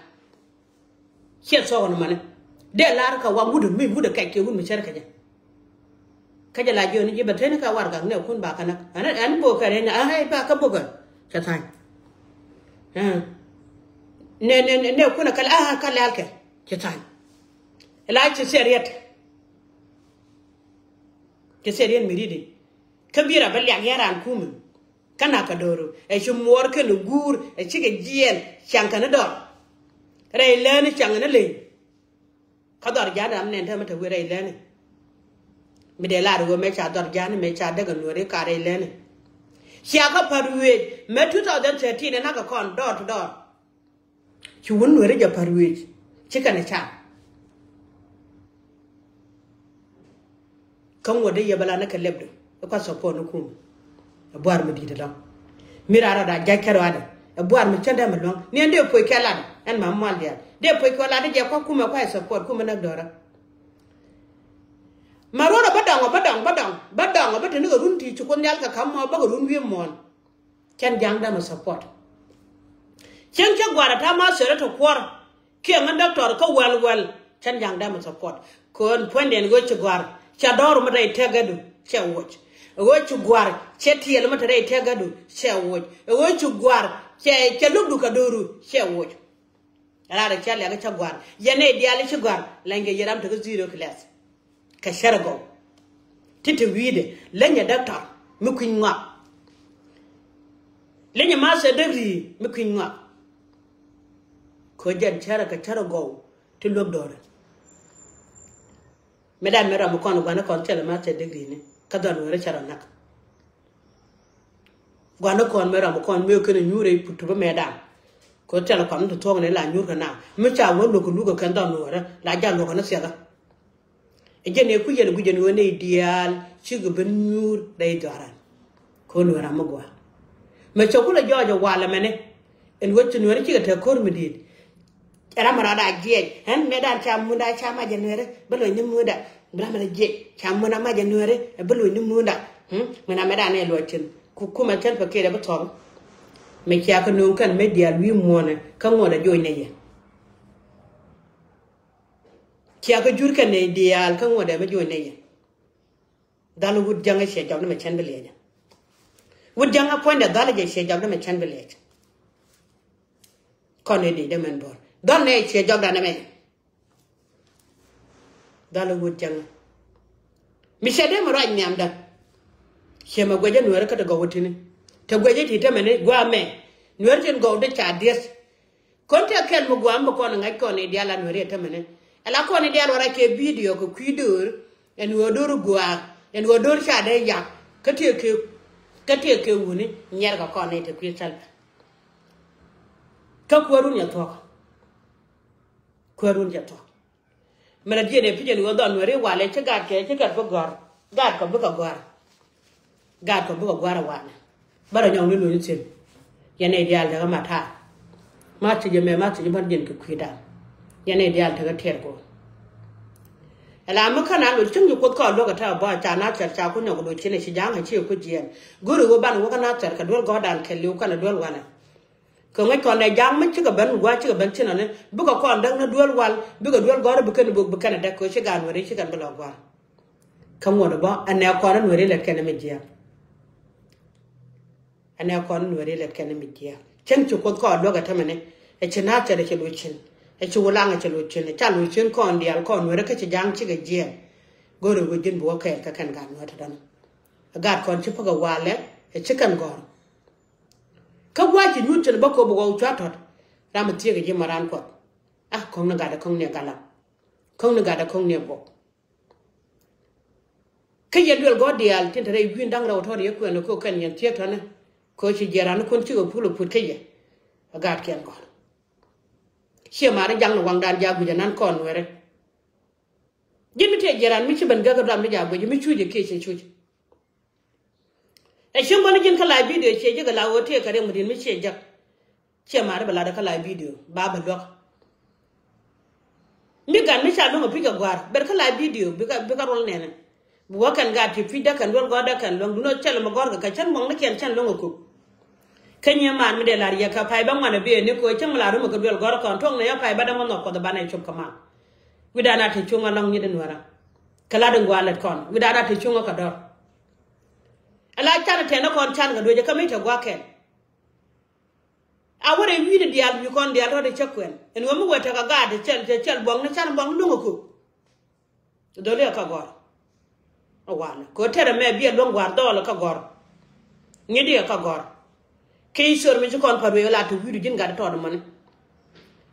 Ciɛ thɔɔk ni mani. Dee lar kɛ wak wut mi wut kɛc kɛ wut mi cär kɛ jɛ. Kä jɛ la jiɔni ji̱ bɛ teni kɛ warɛgak nɛ kun ba kɛ näk. Ɛn, ɛn bok kɛ rɛn, ah, ba kɛ bok kɛ. Cɛ tha̱ny. Ah. Nɛ, nɛ, nɛ, nɛ kun kɛ, ah, kɛ lɛl kɛ. Cɛ tha̱ny. La cɛ sɛ riɛt. Cɛ sɛ riɛt mi ri̱t i̱. Kä bi̱i̱ rɔ bä liak yɛn raan kumɛ. Kä nak kɛ do̱ru ɛ ci muɔɔr kɛn guur ɛ cikɛ jiɛɛn. Ciaŋ kɛn dɔr. Rɛy lɛni ciaŋ ni leny. Kä dhɔr ja̱a̱n ram nɛn täämɛ te wee rɛy lɛni. Mi dee lar ɣöö mɛ ca dhɔr ja̱a̱n mɛ ca däk ɛ nuɔ̱ri ka rɛy lɛni. Cia kä pa̱r wec mɛ two thousand thirteen ɛ nak kɛ kɔn door to door. Ci wun nuɛri jɛ pa̱r wec ci kɛn ɛ ca. Kä ŋuɔ̱t dee yɛ bä la ni kɛ lɛpdu ɛ kuath support ni kum. Ɛ buar mi di̱i̱t ɛlɔ̱ŋ mi raa rɔɔda ja̱c kɛ rɔɔdɛ ɛ buar mi cändɛ mi luäŋ ni ɛn dee puɔc kɛ lat ɛn ma mual diaal dee puɔc kɛ lat dee jɛ kuath kum ɛ kuath support kum ɛ näk dɔ̱rä. Ma ruɔ̱n ɛ bä dɔŋ ɛ bä dɔŋ bä dɔŋ bä dɔŋ ɛ bä te ni kɛ run ti ci kuoth nhial kɛ ka̱m mɔ bä kɛ run wi̱i̱ muɔ̱ɔ̱n. Cɛn ja̱a̱ŋ dämɛ support. Cɛn cä gua̱r ɛ ta̱a̱ ma thɛrɛ ti kuɔr kiɛ ŋä doctor kä wäl wäl. Cɛn ja̱a̱ŋ dämɛ support. Kɔn puɔ̱nydiɛn ɣöö ci gua̱r cɛ dɔ̱r mi rɛy tɛgädu cɛ woc. Ɣöö ci gua̱r cɛ tiɛɛl mi te rɛy tɛgädu cɛ woc. Ɣöö ci gua̱r cɛ, cɛ lukdu kɛ do̱ru cɛ woc. Raar cä liak cä gua̱r yɛn nɛy diaal ci gua̱r lɛny kɛ yɛ ram tekä zero class. Kɛ cär gɔw ti te wi̱i̱dɛ leny ɛ doctor mi kui̱ny ŋɔak. Leny ɛ master degree mi kui̱ny ŋɔak. Kɛ jɛn cär kɛ cär gɔw ti luäk dɔɔrɛ. Mi dan mi ram kɔn gua̱n kɔn thilɛ master degree ni kä dhɔn weri cär ɔ nak. Gua̱n kɔn mi ram kɔn mi kɛn nyuur ɛ put tupä mɛ dan. Kɛ thilɛ kɔn mi ti thuɔ̱k ni la nyuur kɛ na mi ca wä luäk kɛ luk kɛ kɛn dhɔn weri la jal luäk kɛ ni thiakä. Ɛ jɛn ɛ ku yɛn guic ɛn ɣöö nɛy diaal cikɛ ben nyuur rɛy dhɔaran. Kɛ ɣöö nuɛɛr ram mi gua̱a̱ mɛ cɛ kulɛ jɔɔc ɛ wal ɛmɛni. Ɛn ɣöö ci nuɛɛr cikɛ te ko̱r mi di̱i̱t. Ɛ ram mi rɔɔda jiɛc ɛn mɛ dan ca munda ca mac ɛ nuɛɛri bä lo̱c ni munda. Bi ram mi rɔ jiɛc ca munda mac ɛ nuɛɛri bä lo̱c ni munda. Mɛ na mɛ dan ɛ luɔc thi̱n ku kumɛ thil pɛ kiɛt ɛ bi thɔk. Mɛ cia kɛ no̱o̱ŋ kɛn mɛ diaal wi̱i̱ muɔ̱ɔ̱nɛ kä ŋuɔ̱t ɛ joc nɛ yɛ. Cia kɛ jur kɛ nɛy diaal kä ŋuɔ̱t ɛ mi joc nɛy yɛ. Dhal wut jäŋä ciɛ jɔk ni mɛ cɛn bi liɛcä. Wut jäŋä puɔ̱nydɛ dhal jɛ ciɛ jɔk ni mɛ cɛn bi liɛcä. Kɔn ni di dee mɛn buɔ̱r dhal nɛy ciɛ jɔk dan ɛmɛ. Dhal wut jäŋä. Mi cɛ dee mɛ ruac nhiamdä. Ciɛ mɛ guɛcä nuɛɛri kä ti gɔw wä tini. Te guɛcä ti te mɛni gua̱a̱ mɛ nuɛɛri tin gɔw dee ca dieth. Kɔn tëë kɛl mi gua̱a̱m bi kɔn ŋa̱c kɔn i̱ diaal an weri ɛ tämɛnɛ. Ala kɔn i̱ diaal wara kɛ bidio kɛ kui̱ döör ɛn ɣöö döör gua̱a̱k ɛn ɣöö döör ca dee yak. Kä tëë kɛ kä tëë kɛ wuni nyɛr kɛ kɔn i̱ te kui̱ thäl. Kä kuäärun yɛ thuɔ̱k. Kuäärun yɛ thuɔ̱k. Mɛ la diɛn ɛ pi̱c ɛn ɣöö dhɔn Nuɛri walɛ ci gat kɛ ci gat bi gɔ̱r. Gat kɔ bikɛ gɔ̱r. Gat kɔ bikɛ gɔ̱r ɛ walɛ. Bä rɔ nyɔŋni luny thi̱n. Yɛn nɛy diaal tekɛ ma ta̱a̱. Ma thiec ɛmɛ ma thiec bän jiɛn kɛ kui̱dan. Yɛn nɛy diaal tekɛ tiɛɛr go̱o̱r. Ɛ la mi kä na luɔc cäŋ ci Kuoth kɔn luäk ɛ tɛ̈ bä ca na thɛr ca kun nyɔk luɔc cin ɛ ci ja̱a̱ŋ ɛ ci ɛ kui̱ jiɛɛn. Go̱ri ɣöö ban wä kä na thɛr kɛ duel gɔ̱rdan kɛ li̱w kɛnɛ duel walɛ. Kɛ ŋäc kɔn dɛ ja̱a̱ŋ mi cikɛ ben gua̱a̱c cikɛ ben thin ɔni bikɛ kɔn däk ni duel wal bikɛ duel gɔ̱r bi kɛn buk bi kɛn däk kɛ ci gaat Nuɛri ci kɛn bi lɔ gua̱a̱r. Kä ŋuɔ̱t bä ɛnɛ kɔn Nuɛri lɛt kɛn mi jiɛɛn. Ɛnɛ kɔn Nuɛri lɛt kɛn mi jiɛɛn. Cäŋ ci Kuoth kɔn luäk ɛ tämɛ ni ɛ ci na thɛr ɛ ci luɔc cin ɛ ci wulaŋ ɛ ci luɔc cin ɛ ca luɔc cin kɔn diaal kɔn Nuɛri kä ci ja̱a̱ŋ cikɛ jiɛɛn. Go̱ri wä ji̱n bi wä kɛɛl kä kɛn gaat Nuɛri tɔ̱ däni. Ɛ gaat kɔn ci päkɛ walɛ ɛ ci kɛn gɔ̱r. Kä gua̱a̱c ci nyuut cin bä kop ɣɔw cua tɔt. Ram mi thiek ji̱ ma raan Kuɔth. A ko̱ŋ ni gatdɛ ko̱ŋ ni galam. Ko̱ŋ ni gatdɛ ko̱ŋ ni buɔk. Kä yɛn duel gɔ̱r diaal tin te rɛy wi̱i̱n da̱ŋ rɛw tɔt yɛ kuɛn ni ko̱ kɛn yɛn thiek tɔni. Ko̱ ci jiɛɛr raan ni kun cikɛ pul ɛ put kä yɛ. Ɛ gaatkiɛn gɔ̱r. Ciɛ mari jaŋ ni waŋdan jaak guic anan kɔn Nuɛri. Ji̱n mi tëë jiɛɛr raan mi ci ben gäk ɛ duam mi jaak guic mi cuc ɛ kiɛ ciɛ cuc. Ɛ cieŋ bä ni ji̱n kä live video ciɛ jek ɛ la ɣöö tëë kɛ riɛm mi di̱n mi ciɛ jek. Ciɛ ma̱a̱ri bɛ lat ɛ kä live video ba bɛ luäk. Mi gat mi ca luäŋ ɛ pi̱c kɛ gua̱a̱r ber kä live video bikɛ bikɛ ruɔl nɛnɛ. Bi wä kɛn gat ti pi̱c däk kɛn duel gɔ̱r däk kɛn luäŋ dunɔ cɛl mɛ gɔ̱r kɛ kɛ cän muɔŋni kiɛn cän luäŋ ɛ kop. Kä nyiee ma̱a̱n mi dee lar yɛ kɛ pay bä ŋuan ɛ biɛ ni ko̱ cäŋ mi la rumɛ kɛ duel gɔ̱r kɔn tuɔ̱ŋ ni yɛ pay bä dämä nhɔk kuɔth ɛ banɛ cop kɛ mal. Wi̱dan a te cuŋä lɔ̱ŋ nyiet in wärä. Kɛ lat in gua̱a̱r lɛt kɔn wi̱dan a te cuŋä kɛ dɔ̱r. Ala can tɛn kɔn can kɛ duecä kä mi te gua̱a̱kɛn. A wä rɛy wi̱i̱ni diaal wi̱i̱ kɔn diaal tɔ̱ ti cä kuɛn ɛn ɣöö mi wee tekɛ gaat ti cɛl ti cɛl buɔ̱ŋni can buɔ̱ŋni luŋ ɛ kök. Dholi ɛ kä gɔ̱r. Ɛ walɛ kɛ ɣöö tɛrɛ mɛ biɛ luäŋ gua̱a̱r dhɔɔl ɛ kä gɔ̱r. Ŋi̱di ɛ kä gɔ̱r. Kɛ i̱ cor mi ci kɔn pa̱t wee la ti wi̱i̱du ji̱n gat tɔɔt mɔni.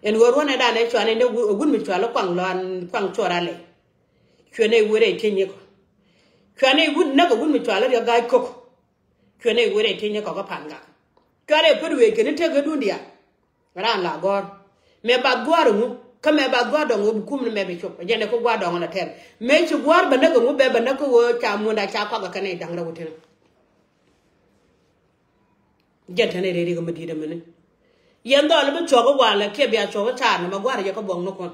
Ɛn ɣöö ruɔ̱n ɛ dan ɛ cuan ɛ wun mi cual ɛ kuaŋ lɔan kuaŋ cuɔr alɛ. Cuɛ nɛy wut rɛy tieny ikɔ. Cuɛ nɛy wut näk ɛ wut mi cual ɛ riɔ̱k ga̱a̱c kök. Cuɛ nɛy wut rɛy tieny ikɔ kä pa̱n gak. Cuɛ rɛy pät wëë kɛn i̱ tek ɛ duundia. Raan la gɔ̱r mɛ bath gua̱a̱r ɛŋu kä mɛ bath gua̱a̱r dɔŋ ɣöö bi kum ni mɛ bi cop ɛ jɛn ɛ kä gua̱a̱r dɔŋ la tɛr. Mɛ ci gua̱a̱r bɛ näk ɛŋu bɛ bɛ näk kä ɣöö ca muɔ̱nda ca kuak ɛ kɛn i̱ da̱ŋ rɛw ɛ tini. Jɛn tɛn i̱ rɛy riɛk ɛ mi di̱i̱t ɛmɛni. Yɛn dhɔl i̱ bi cuɔk i̱ walɛ kiɛ bia cuɔk i̱ caar ni mɛ gua̱a̱r ɛ jɛ kä buɔ̱ŋ ni kuɔn.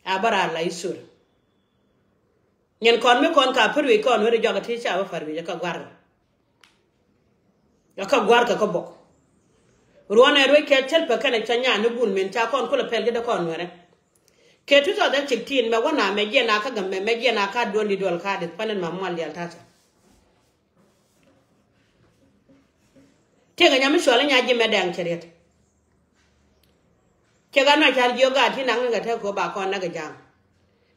A bä raar la i̱ thor. Nyɛn kɔn mi kɔn ka pär wi̱c kɔn weri jɔk a ti ca bä pär wi̱c a kä gua̱r. A kä gua̱r kä kä bok. Ruɔ̱n ɛ ruec kɛ cäl pä kɛnɛ ca nyan ni bul min ca kɔn kulɛ pɛl ji̱ dee kɔn wɛrɛ. Kɛ two thousand sixteen mɛ wä na mɛ jiɛn a kä gäm mɛ mɛ jiɛn a ka duɔl di duɔl ka di pälɛn ma mual dial ta̱tɛ. Tiɛŋɛ nyam mi cuɔl i̱ nya ji̱ mɛ dɛŋ cɛ riet. Cɛ gat nɔ cal jiök gaat ti naŋ ni kɛ te ko̱ ba kɔn näk kɛ ja̱a̱ŋ.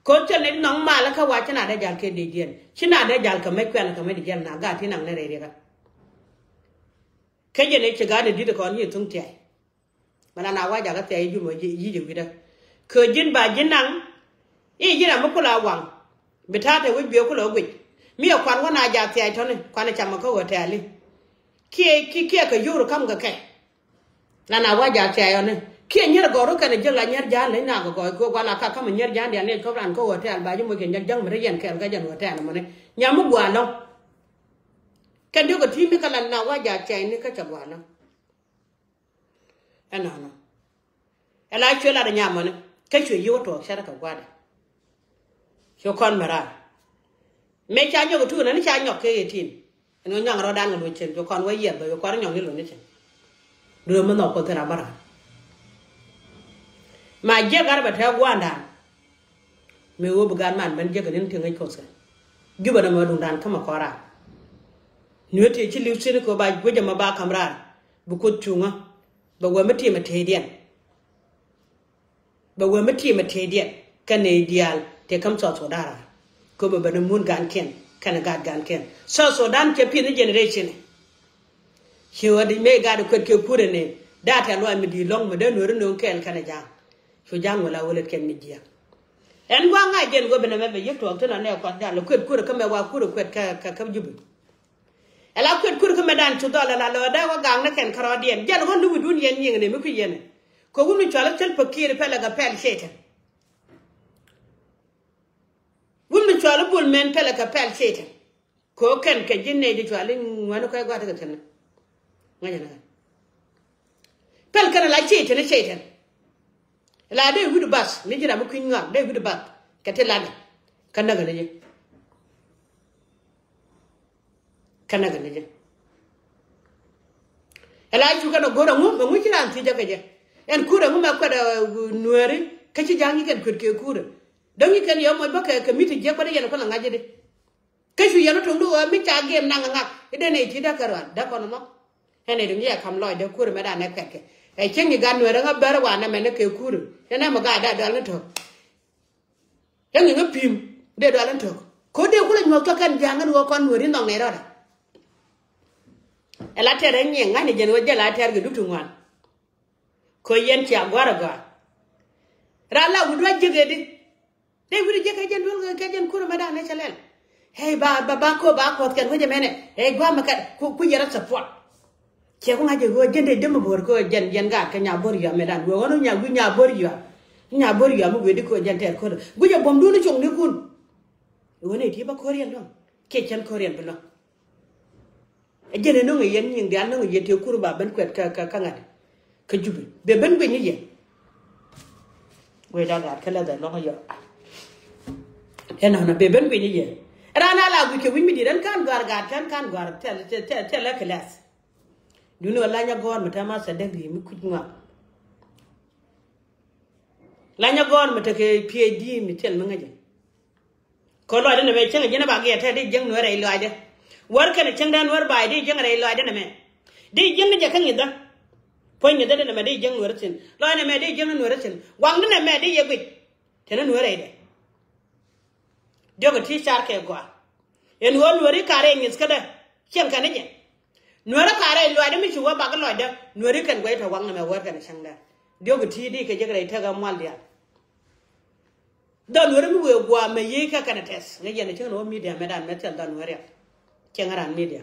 Ko̱n cɛ nɛy ti nɔŋ mal kä wac ci na dee jal kɛ dee jiɛn ci na dee jal kɛ mec kuɛn kɛ mec di jiɛn na gaat ti naŋ ni rɛy riɛkä. Kä jɛ nɛy ci gaat ni di̱t kɔn yi thuŋ tiay. Mɛ la na wac jakä thiay jumɛ yic ɛ wi̱dä. Kɛ ji̱n ba ji̱ naŋ i̱ ji̱n ram mi kula waŋ. Bi ta̱a̱ te wi̱c biɛ kula wi̱c mi ɛ kuan wä na jath thiay tɔ̱ni kuan ɛ camɛ kä hotel i̱. Kiɛ kiɛ kiɛ kɛ yur ka̱m kɛ kɛ. La na wa̱c jath thiay ɔni kiɛ nyier gɔru kɛn ɛ jiäk la nyier ja̱a̱n leny na kɛ gɔɔy kɛ wä gua̱n la ka ka̱m ɛ nyier ja̱a̱n diaal ni ɛ cop ran kä hotel ba ji̱ moc kɛ nyier jäŋ mi ri yɛn kɛɛl kä jɛn hotel mɔni. Nyam mi gua̱a̱ lɔ̱ŋ. Kɛn diɔ̱k ɛ ti̱i̱ mi kä la na wa̱c jath thiay ni kä cɛ gua̱a̱ lɔ̱ŋ. Ɛnɔnɔ. Ɛ la cuɛ lat ɛ nyamɔni kä cuɛ yi̱ wä tuɔɔk cärä kɛ gua̱dɛ. Cu kɔn mi raar mëë ca nyɔk ɛ tuun ɛn ca nyɔk kɛ ɣet tin. Ɛn ɣöö nyɔk rɔ̱dan kɛ luɔ̱c cin cu kɔn wä yiɛth bä cu kɔn nyɔk ni luɔ̱c ni cin. Duundɛ mi nhɔk Kuoth thil ram bä raar. Ma jiɛk gat bɛ tɛ̈ɛ̈ gua̱a̱ndan. Mëë ɣöö bi gat man ben jiɛk kɛ ni̱n ti ŋäc Kuoth kɛ Jubɛ nɔmɔ duŋdan kä mɛ kɔn raar. Nuet ti ci li̱w thi̱n kɛ ɣöö ba guic ɛmɔ ba ka̱m raar. Bi Kuoth cuŋä bɛ wee mi ti̱i̱m ɛ tëëdiɛn. Bɛ wee mi ti̱i̱m ɛ tëëdiɛn kɛn nɛy diaal tëë käm South Sudan raar. Köpɛ bɛ ni mun gankiɛn kɛn ɛ gaat gankiɛn. South Sudan cɛ pi̱th ni generation. Ci ɣöö di mëë gaat ɛ kuet kiɛ kurɛ nɛn da̱a̱ tɛ̈th luaac mi di̱i̱t lɔ̱ŋ mi dee nueeri nööŋ kɛɛl kɛn ɛ ja̱a̱ŋ. Cu ja̱a̱ŋ wä la wä lät kɛn mi jiääk. Ɛn gua̱a̱ŋ ŋa̱c jɛn ɣöö bi nɛmɛ bɛ yi̱k tuɔɔk thi̱n anɛ kuath ja̱a̱ŋ lɛ kuet kurɛ kä mɛ wa kurɛ kuet kä kä kä Jubɛ. Ɛ la kuet kur kä mɛ dan cu dhɔl ɛ la lɔɔdɛ wä gaŋ ni kɛn kärɔɔdiɛn jɛn ɣän ni wi̱dun yɛn nyiŋ ni mi kui̱ yɛn. Kɛ wun mi cual kä thil pä kiir pɛl ɛ kɛ pɛl cetɛn. Bol Mel pɛlɛ kɛ pɛl Cɛytan. Kɛ ɣöö kɛn kɛ ji̱ nɛy ti cuali ŋuäni kɔc gua̱a̱th kɛ thi̱n. Ŋäcɛ ni ɣän. Pɛl kɛn ala Cɛytan, Cɛytan. La dee wi̱cdɛ bath, mi ji̱ ram mi kui̱ny ŋɔak, dee wi̱cdɛ bath kɛ ti latdɛ. Kä näk kɛn ji̱. Kä näk kɛn ji̱. Ala cu kɛn a go̱r aŋu, aŋu ci raan thiec jɛ kɛ jɛ. Ɛn kur aŋu mɛ kuɛt, ɛ, Nuääri, kä ci ja̱a̱ŋ nyi kɛn kuet kɛ kur. Däŋ nyi kɛn yɛ moc bä kɛ, kɛ mi̱th ti jiäk bä dee yɛn a kuäl a ŋa̱c jɛ di. Kä cu yɛn wä to̱ŋdu ɣöö mi ca gem naŋ ŋak i̱ den ɛ ti däk kɛ ruan däk kɔn ɛmɔ. Ɛn ɛ duŋ yɛ ka̱m lɔcdä kuäär mɛ dan ɛ kuɛtkɛ. Ɛ cieŋ i̱ gat Nuɛɛr ɛŋä bär wanɛ mɛn ɛ kɛ kuäär. Ɛn ɛmɛ gat dee dual ni tök. Ɛŋ iŋä pi̱i̱m dee dual ni tök. Ko̱ dee kulɛ nyuɔ̱th kä kɛn ja̱a̱ŋ ɛn ɣöö kɔn Nuɛɛr i̱ nhɔk nɛy rɔɔdä. Ɛ la tɛr ɛ nyiɛŋ ŋa̱cni jɛn ɣöö jɛ la tɛr kɛ dup ti ŋuan. Ko̱ yɛn cia gua̱r ɛ gɔaa. Raan la wi̱c duac jiäk ɛ di. Dee wi̱cdɛ jiäk kɛ jɛn duel kɛ jɛn kur mɛ dan nɛ cɛ lɛl. Hey, ba, ba, ba ko ba kuɔth kɛn wecɛ mɛnɛ. Hey, guamɛ kɛn ku, ku yɛrɛ support. Cɛ ku ŋa̱c jɛ ɣöö jɛn dee dämɛ bo̱o̱r kɛ ɣöö jɛn, jɛn gaat kɛ nya bo̱r yɔam mɛ dan. Ɣöö ɣän nya wi̱c nya bo̱r yɔam. Nya bo̱r yɔam mi wee di kɛ ɣöö jɛn tɛɛr ko̱r. Guic ɛ buɔ̱mdun cok ni kun. Ɣöö nɛ ti ba ko̱r yɛn luäŋ. Kiɛ cɛn ko̱r yɛn bi luäŋ. Ɛ jɛn ɛ no̱ŋ ɛ yɛn nyiŋ diaal no̱ŋ ɛ yɛn tëë kur ba ben kuɛt kä, kä, kä ŋa̱t. Kä Jubɛ. Bɛ ben guic ni yɛn. Wee da gaat kä lɛ dhɛ lɔ̱ŋ ɛ yɔ. Ɛnɔnɔ bɛ ben guic ni yɛn. Raan a la guic kɛ wi̱c mi di̱t ɛn ka̱n gɔ̱a̱r gaat kɛn ka̱n gɔ̱a̱r thil, thil, thil, thil lɛ kɛ lɛth. Duundɛ ɣöö lany a gɔ̱a̱r mi te ma sɛ däk ri̱i̱ mi kui̱c ŋɔak. Lany a gɔ̱a̱r mi tekɛ P H D mi thil mi ŋäcɛ. Kɛ lɔcdä nɛmɛ cäŋ ji̱n ɛ ba giɛt tɛ di jiäŋ Nuɛɛr rɛy lɔcdä. Wär kɛnɛ cäŋ dee Nuɛɛr ba di jiäŋ rɛy lɔcdä nɛmɛ. Di jiäŋ ni jɛ kä ŋi̱thä. Puɔ̱ny ŋi̱thä di nɛmɛ di jiäŋ Nuɛɛr thi̱n. Lɔc nɛmɛ di jiäŋ ni Nuɛɛr thi̱n. Waŋdä nɛmɛ di yɛ guic. Tɛnɛ Nuɛɛr rɛydɛ. Diɔ̱k ɛ ti car kɛ gɔaa. Ɛn ɣöö Nuɛɛri karɛ ŋi̱th kädä. Cieŋ kɛn ni jɛ. Nuɛɛri karɛ lɔcdä mi ci wä bak lɔcdä. Nuɛɛri kɛn guɛc tɔ waŋ nɛmɛ wär kɛnɛ cäŋ dee. Diɔ̱k ɛ ti di kɛ jek rɛy tekɛ mual diaal. Dhɔn weri mi wee gua̱a̱ mɛ yiey kä kɛnɛ tɛth ŋäc yɛn cieŋ ni wä media mɛ dan mɛ thil dhɔn weri. Cieŋ ran media.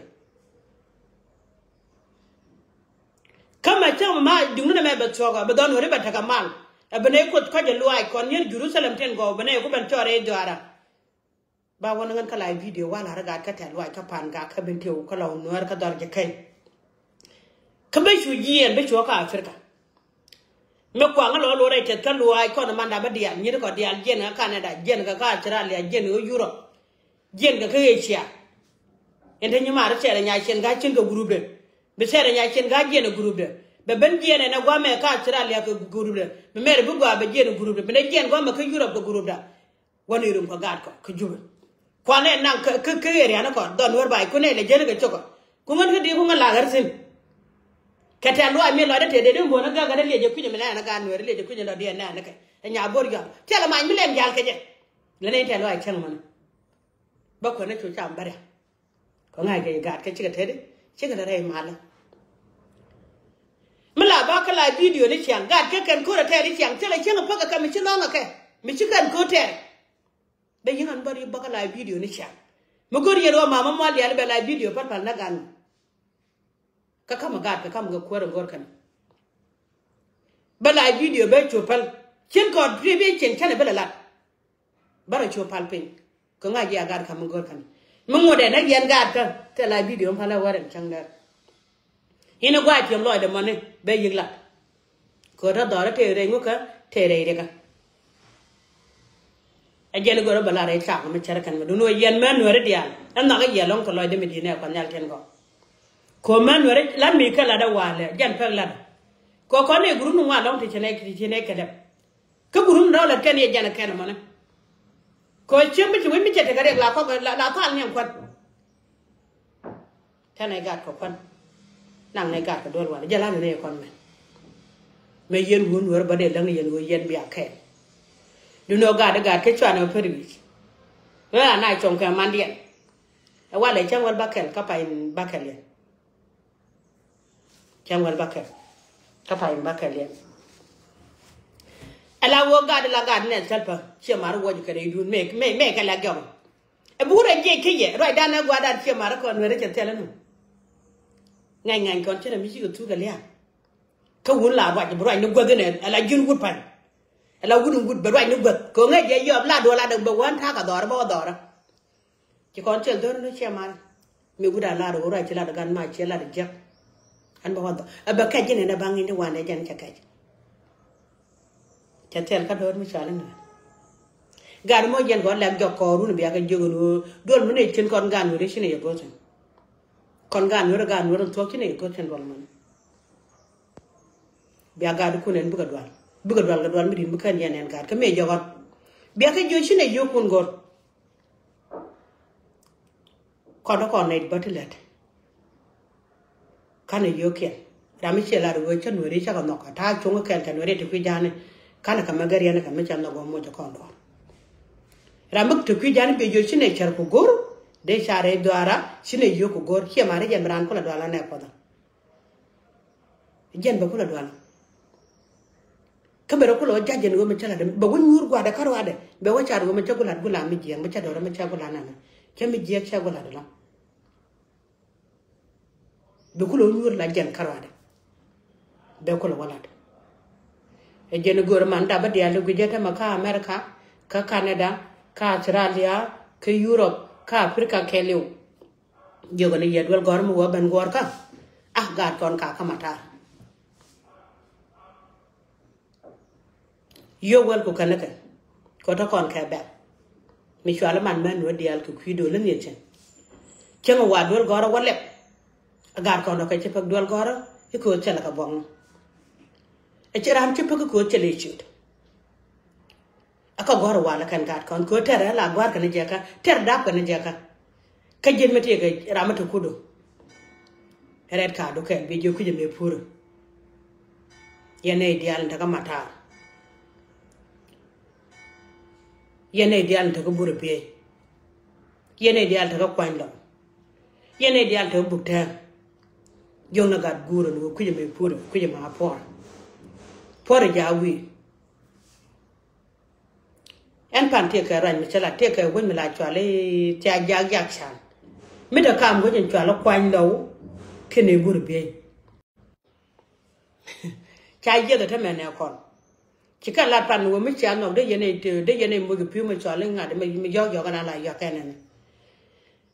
Kä mɛ cäŋ ma duŋni nɛ mɛ bɛ thuɔ̱k ɛ bɛ dhɔn weri bɛ tekɛ mal. Ɛ bɛ nɛ kuoth kɔc ɛ luaac kɔn nyier Jerusalem tin gɔw bɛ nɛ ku bɛn cɔɔr ɛ dhuaara. Ba wä ni ŋän kä la video wal a ri gaat kä tɛ̈th luaac kä pan gak kä ben tiw kä lɔw Nuäär kä dhɔr jɛ keny. Kä ben cu jiɛɛn ben cu kä Africa. Mi kuaŋ lɔ lor rɛy tɛ̈th kä luaac kɔn manda bä diaal nyiet kɔ diaal jiɛn kä Canada jiɛn kɛ kä Australia jiɛn kɛ Europe. Jiɛn kɛ kä Asia. Ɛn te nyi mar cɛɛr ɛ nya ciɛn kä cin kɛ group de. Bi cɛɛr ɛ nya ciɛn kä jiɛn ɛ group de. Bɛ ben jiɛn ɛn ɛ guamɛ kä Australia kɛ group de. Bi mɛr bi gua bɛ jiɛn ɛ group de bi nɛ jiɛn guamɛ kä Europe kɛ group de. Wä ni rum kɛ gaat kɔ kä Jubɛ. Kuanɛ naŋ kä, kä, kä area ni kɔ dhɔn Nuɛr bay kunɛ lɛ jeni kɛ cokɔ. Ku ŋän kä di ku ŋän la ɣär thi̱n. Kɛ tɛ̈th luaac mi lɔcdä tëë dee di buɔ̱n ni gak gat liecɛ kui̱c mi nɛn ni gaat Nuɛr liecɛ kui̱c lɔ diɛ nɛn ni kɛ. Ɛ nya bo̱r yɔal. Thilɛ mac mi lɛn jal kɛ jɛ. Lɛ ni tɛ̈th luaac cäŋ mɔni. Bä kuɛn ni cu cam bä riak. Kɔ ŋa̱c kɛ gaat kä cikɛ teti cikɛ lɛ rɛy malä. Mi la bä kä la video ni ciaŋ gaat kä kɛn ko̱r a tɛɛr i̱ ciaŋ thilɛ cieŋ a päk a kɛ mi ci lɔ̱ŋ a kɛ mi ci kɛn ko̱r tɛɛr. Dee yi̱n an bä ri bä kä la video ni ciaŋ. Mi go̱r yɛn wä mama mual diaal bɛ la video pal pal na gan. Kä ka̱m a gaat kɛ ka̱m kɛ kuäär a go̱r kɛn. Bä la video bɛ cu pal cin kɔɔt ri bi cin cɛn a bä la lat. Bärɛ cu pal piny. Kɛ ŋa̱c ji̱ a gat ka̱m mi go̱r kän. Mi ŋut ɛn ɛ yɛn gat kä thilɛ la video pal ɛ wär ɛn cäŋ dɛr. Yɛn ɛ gua̱a̱c tiɛm lɔcdɛ mɔni bɛ yi̱k lat. Kɛ ɣöö te dhɔr ɛ tëë rɛy ŋukä tëë rɛy rikä. Ɛ jɛn i̱ gör ɛ bɛ la rɛy cak mi cär kän mi dun wä yɛn män nuɛri diaal ɛ nhɔk ɛ yɛ lɔ̱ŋ kɛ lɔcdɛ mi di̱t nɛ kuan nhial tiɛn gɔ̱. Kɛ ɣöö män nuɛri lat mi kɛ lat ɛ wa̱a̱ lɛ jɛn pek lat. Kɛ ɣöö kɔn ni gurupni ŋuan lɔ̱ŋ ti cɛ nɛ ti cɛ nɛ kɛ dɛp. Kä gurupni rɔɔdɛ kɛn yɛ jɛn ɛ kɛn ɛmɔnɛ. Kɛ ɣöö cieŋ mi ci wec mi cɛ tekɛ riɛk la kɔk la, la thal niɛŋ kuän. Tɛn ɛ gat kɛ kuän. Naŋ nɛ gat kɛ duel walɛ jɛ lan nɛ kɔn mɛ. Mɛ yɛn wun wär bä dee läŋ yɛn wä yɛn bia kɛn. Dun ɔ gat ɛ gat kä cuan ɛ pär wi̱c. Wee a na cuɔ̱ŋ kɛ mandiɛn. Ɛ walɛ cäŋ wäl bäkɛl kä pay bäkɛl yɛn. Cäŋ wäl bäkɛl. Kä pay in bäkɛl yɛn. Ɛ la wä gat la gat nɛ thäl pä ciɛ mar wuɔc kɛ rɛydun mɛ mɛ mɛ kɛ la gɛm. Ɛ buk rɛ jiɛc kä yɛ ruacdan ɛ gua̱dan ciɛ mar kɔn weri cɛ thɛl ɛnu. Ŋɛny ŋɛny kɔn cä rɛ mi cikɛ thuk ɛ lia̱a̱. Kä wun la ruac bi ruac ni guäth inɛ ɛ la ji̱n wut pa̱ny. Ɛ la wut in wut bɛ ruac ni guäth kɛ ŋɛc jɛ yɔp la duɔl la däk bɛ wän ta̱a̱ kɛ dhɔrä bä wä dhɔrä. Ci kɔn cɛl dhör ni ciɛ mal. Mi gut a lar ɣöö ruac ci lat gan ma ciɛ lat jiäk. An bä wan dhɔ. Ɛ bɛ kɛc ji̱n ɛn ɛ baŋ in ti wan ɛ jɛn cɛ kɛc. Cɛ thil kä dhör mi cɔal in ɛ. Gan mɔ jɛn kɔn lɛk jɔk kɔɔrun bia kɛ jiök in ɣöö duɔl mi ni cin kɔn gan weri ci ni yɛ go̱thin. Kɔn gan weri gan weri thuɔk ci ni yɛ go̱thin duɔl mɔni. Bia gat kun ɛn bikɛ dual. Bikɛ dual kɛ dual mi di̱n bikɛ ni ɛn ɛn gat kä mi jɔk ɣɔn. Bia kɛ jiök ci ni yɛ kun go̱r. Kɔn kɔn nɛy bä ti lät. Kanɛ yio̱o̱kiɛn ram mi ciɛ lar wee cä nueeri cä kɛ nhɔk a ta̱a̱ cuŋ kɛl kɛ nueeri ti kui̱ ja̱a̱ni. Kanɛ kɛ mɛ gɛr yɛn kɛ mi cä nhɔk wä moc kɔn duɔ̱ɔ̱r. Ram mi ti kui̱ ja̱a̱ni bi jiöc ci nɛ cär ku go̱r. Dee ca rɛy dhuaara ci nɛ yio̱o̱k ku go̱r ciɛ mari jɛn bi raan kulɛ dual anɛ kuɔth. Jɛn bɛ kulɛ dual. Kä bɛ rɔ kulɛ wä ja̱c jɛn ɣöö mi cä lat bɛ wä nyuur gua̱dɛ kä ruaadɛ bɛ wä car ɣöö mi cä gulat gulat mi jiɛɛŋ mi cä dɔrä mi cä gulat nanɛ. Cä mi jiɛɛk cä gulat lɔ. Bɛ kulɛ wä nyuur la jɛn kä ruaadɛ. Bɛ kulɛ wä lat. Ɛ jɛn go̱o̱r man dapä diaal ti gui̱cä tämɛ kä America, kä Canada, kä Australia, kä Europe, kä Africa kɛɛliw. Jiök ni yɛ duel gɔ̱r mi wä ben guɔ̱r kä. Ah, gaat kɔn ka kä matar. Yio̱w wäl ku kɛn ni kɛ kɛ tɔ kɔn kɛ bɛl. Mi cual man mɛn wä diaal kɛ kui̱ do̱l ni cɛn. Cäŋ wa duel gɔ̱r wä lɛp. A gaat kɔn dɔ kɛ ci pek duel gɔ̱r. I̱ ko̱o̱t cɛl kɛ buɔŋ. Ɛ ci ram ci pek i̱ ko̱o̱t cɛl i̱ ciöt. A kä gɔ̱r wal kɛn gaat kɔn kɛ tɛr la gua̱r kɛn jɛkä tɛr dap kɛn jɛkä. Kä ji̱n mi tëëkɛ ram mi te kudo. Rɛt ka du kɛn bi ji̱ kui̱c mi purä. Yɛn nɛy diaal in te kä matar. Yɛn nɛy diaal in te kä burɛ biey. Yɛn nɛy diaal in te kä kuany lɔ. Yɛn nɛy diaal in te kä buk tɛɛŋ. Jiɔk ni gat guurä ni wä kui̱c mi purä kui̱c ma puɔr. Puɔr ja wi̱i̱. Ɛn pan tiɛkɛ ruac mi cä la tiɛkɛ wec mi la cual i̱ tia jak jak can. Mi dee kam wec in cual i̱ kuany lɔw. Kɛn i̱ gur biey. Ca yieth ɛ te mɛn ɛ kɔn. Ci kɛ lat pan wä mi cia nhɔk dee yɛn ɛ te dee yɛn ɛ moc pi̱u mi cual i̱ ŋa̱t mi yɔk yɔk ɛn a la yɔk ɛn ɛn.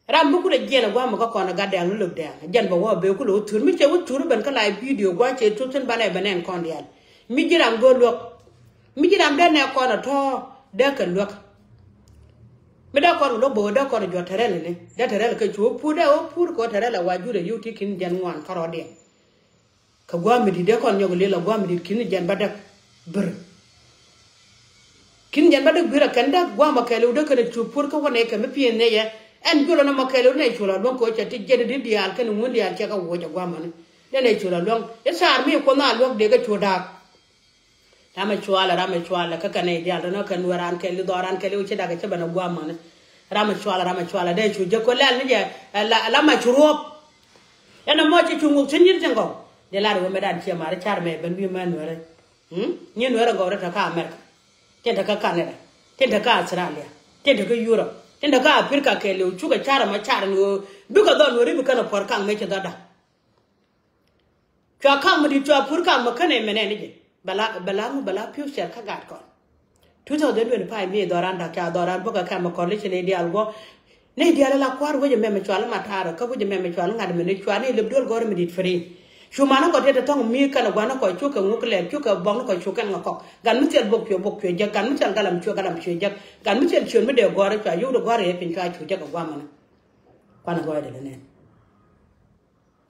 Ram mi kulɛ jiɛn ɛ gua̱a̱m kä kɔn ɛ gat dɛ̈ɛ̈ŋ ni lök dɛ̈ɛ̈ŋ jɛn bɛ wä bee kulɛ wä thur mi cɛ wä thur ben kä la ɛ bidio gua̱a̱ cɛ thur thin banɛ bɛ nɛn kɔn diaal. Mi ji̱ ram go̱o̱r luäk. Mi ji̱ ram dee nɛ kɔn ɛ tɔ̱ dee kɛ luäk. Mi dee kɔn kɛ luäk bɛ wä dee kɔn ɛ juɔ̱t tɛrɛl ni dee tɛrɛl kɛ cu wä pur dee wä pur kɛ wä tɛrɛl ɛ wa jurɛ yio̱w ti ki̱n jɛn ŋuan kärɔɔdiɛn. Kɛ gua̱a̱m mi di̱t dee kɔn nyɔk lil a gua̱a̱m mi di̱t ki̱n jɛn bä däk. Bir ki̱n jɛn bä däk bir a kɛn däk gua̱a̱m a kɛɛliw däk kɛn a cu puɔr kä wä nɛy kɛ mi pi̱i̱n nɛy ɛ. Ɛn juɔlɔ ni mɔ kɛɛliw nɛy cu la luäŋ kɛ wä cɛ ti jɛn di diaal kɛn ŋun diaal cɛ kɛ wuɔc a gua̱a̱m mɔni. Dee nɛy cu la luäŋ i̱ thaar mi kuɔth a luäk dee kɛ cu daak. Ram ɛ cualɛ ram ɛ cualɛ kä kɛn nɛy diaal tɔnɔ kɛn wä raan kɛɛliw dhɔr raan kɛɛliw ci dak ɛ cä ben a gua̱a̱m mɔni. Ram ɛ cualɛ ram ɛ cualɛ dee cu jɛ kɔ lɛl ni jɛ. Ɛ la ɛ la ma cu ruɔp. Ɛn ɛmɔ ci cuŋ wuk cin yi̱r cin gɔw. Dee lar wemɛ dan ciɛ mar car mɛ ben wi̱i̱ mɛ nuɛrɛ. Nyi nuɛrɛ gɔw rɛ te kä America. Tin te kä Canada. Tin te kä Australia. Tin te kä Europe. Tin te kä Africa kɛɛliw cukɛ car ɛmɔ car ni ɣöö bikɛ dhɔl nuɛri bi kɛn ɛ puɔr kaŋ mɛ ci dhɔl da̱ŋ. Cua kaŋ mi di̱t cua pur kaŋ mi känɛ mɛnɛ ni jɛ. Bɛ la bɛ la ŋu bɛ la piu cɛr kä gat kɔn. Two thousand twenty-five mi dhɔran dak ca dhɔran bä kɛ kɛm kɔn li ci ni diaal guɔ. Ni diaal la kua̱r wecɛ mɛmɛ cual ma taarä kä wecɛ mɛmɛ cual ŋa̱t mɛ ni cua ni lep duel gɔr mi dit free. Cu man kɔ tiet thɔŋ mi kɛn guan kɔ cu kɛ ŋuk lɛp cu kɛ bɔŋ kɔ cu kɛn ŋa kɔk. Gan mi thil bok cuɛ bok cuɛ jek gan mi thil galam cuɛ galam cuɛ jek gan mi thil ciön mi dee gɔr cua yuk di gɔr yɛ piny cua cu jek kɛ guamani. Kuan gɔy de lɛ nɛn.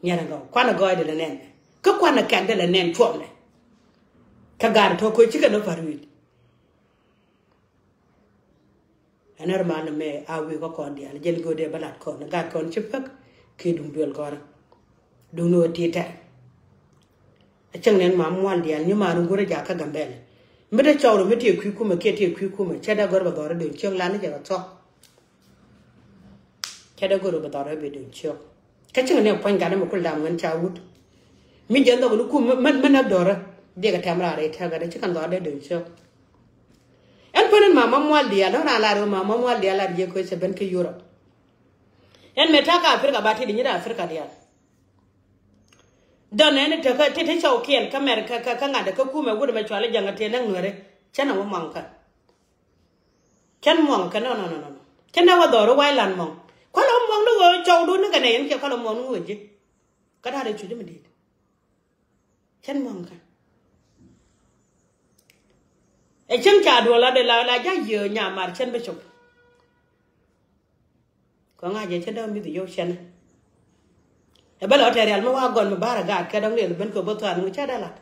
Nyɛrɛ gɔw kuanɛ gɔɔydɛ lɛ nɛn. Kä kuanɛ kɛkdɛ lɛ nɛn cuɔmdɛ. Kä gaari tɔ̱ koc cikɛ nɔ pa̱r wi̱i̱. Ɛn ɣär mal nɛ mɛ a wi̱i̱ kä kɔn diaal jɛn go̱o̱dɛ bä lat kɔn gat kɔn ci päk. Kiɛ duŋ duel gɔrä. Duŋ ni ɣöö ti tɛr. A cäŋ nɛn mam mual diaal nyi maar in go̱rä jakä Gambɛlɛ. Mi dee cɔwrɛ mi tiɛ kui̱ kumɛ kiɛ tiɛ kui̱ kumɛ cɛ dee gɔr bɛ dhɔrä duŋ ciöŋ lan ni jɛ bɛ thɔk. Cɛ dee go̱r bɛ dhɔrɛ bi duŋ ciök. Kä cikɛ ni puɔ̱ny gat ni mi kul dam ŋän ca wut. Mi jɛ nhɔk ni kum mɛ mɛ näk dɔrɛ. Diɛkɛ tɛm raar i̱ tɛk gat ci kɛn dhɔr dee duŋ ciök. Ɛn pän in mama mual diaal dɔ̱ŋ raan lar ɣöö mama mual diaal lar jiɛ koc cɛ ben kä Europe. Ɛn mɛ ta̱a̱ kä Africa ba ti di nyi dee Africa diaal. Dɔn ɛn ti te cɔw kiɛn kä mɛr kä ŋa̱t kä kumɛ wut mɛ cual i̱ ja̱ŋ ɛ ti näk nuɛri. Cɛ nɛ wä maŋ kä. Cän muɔŋ kɛ nɔ nɔ nɔ nɔ. Cän dee wä dhɔr i̱ wa̱i̱ lan muɔŋ. Kualɛ muɔŋ ni ɣöö cɔwdun ni kɛ nɛy in kiɛ kualɛ muɔŋ ni ɣöö ji̱. Kä da̱rɛ cuc mi di̱i̱t. Cän muɔ̱ŋ kä ɛ cäŋ ca duɔl la de la la ja̱ yiëë nyamar cän bi cop. Kɔŋ a jɛ cä däk mi̱th yio̱w cɛn. Ɛ bä lɔ tɛrial mi wa gɔn mi barɛ gaat kɛ dɔ̱ŋ riɛth ben kɛ bä thuan ŋu cä dee lat.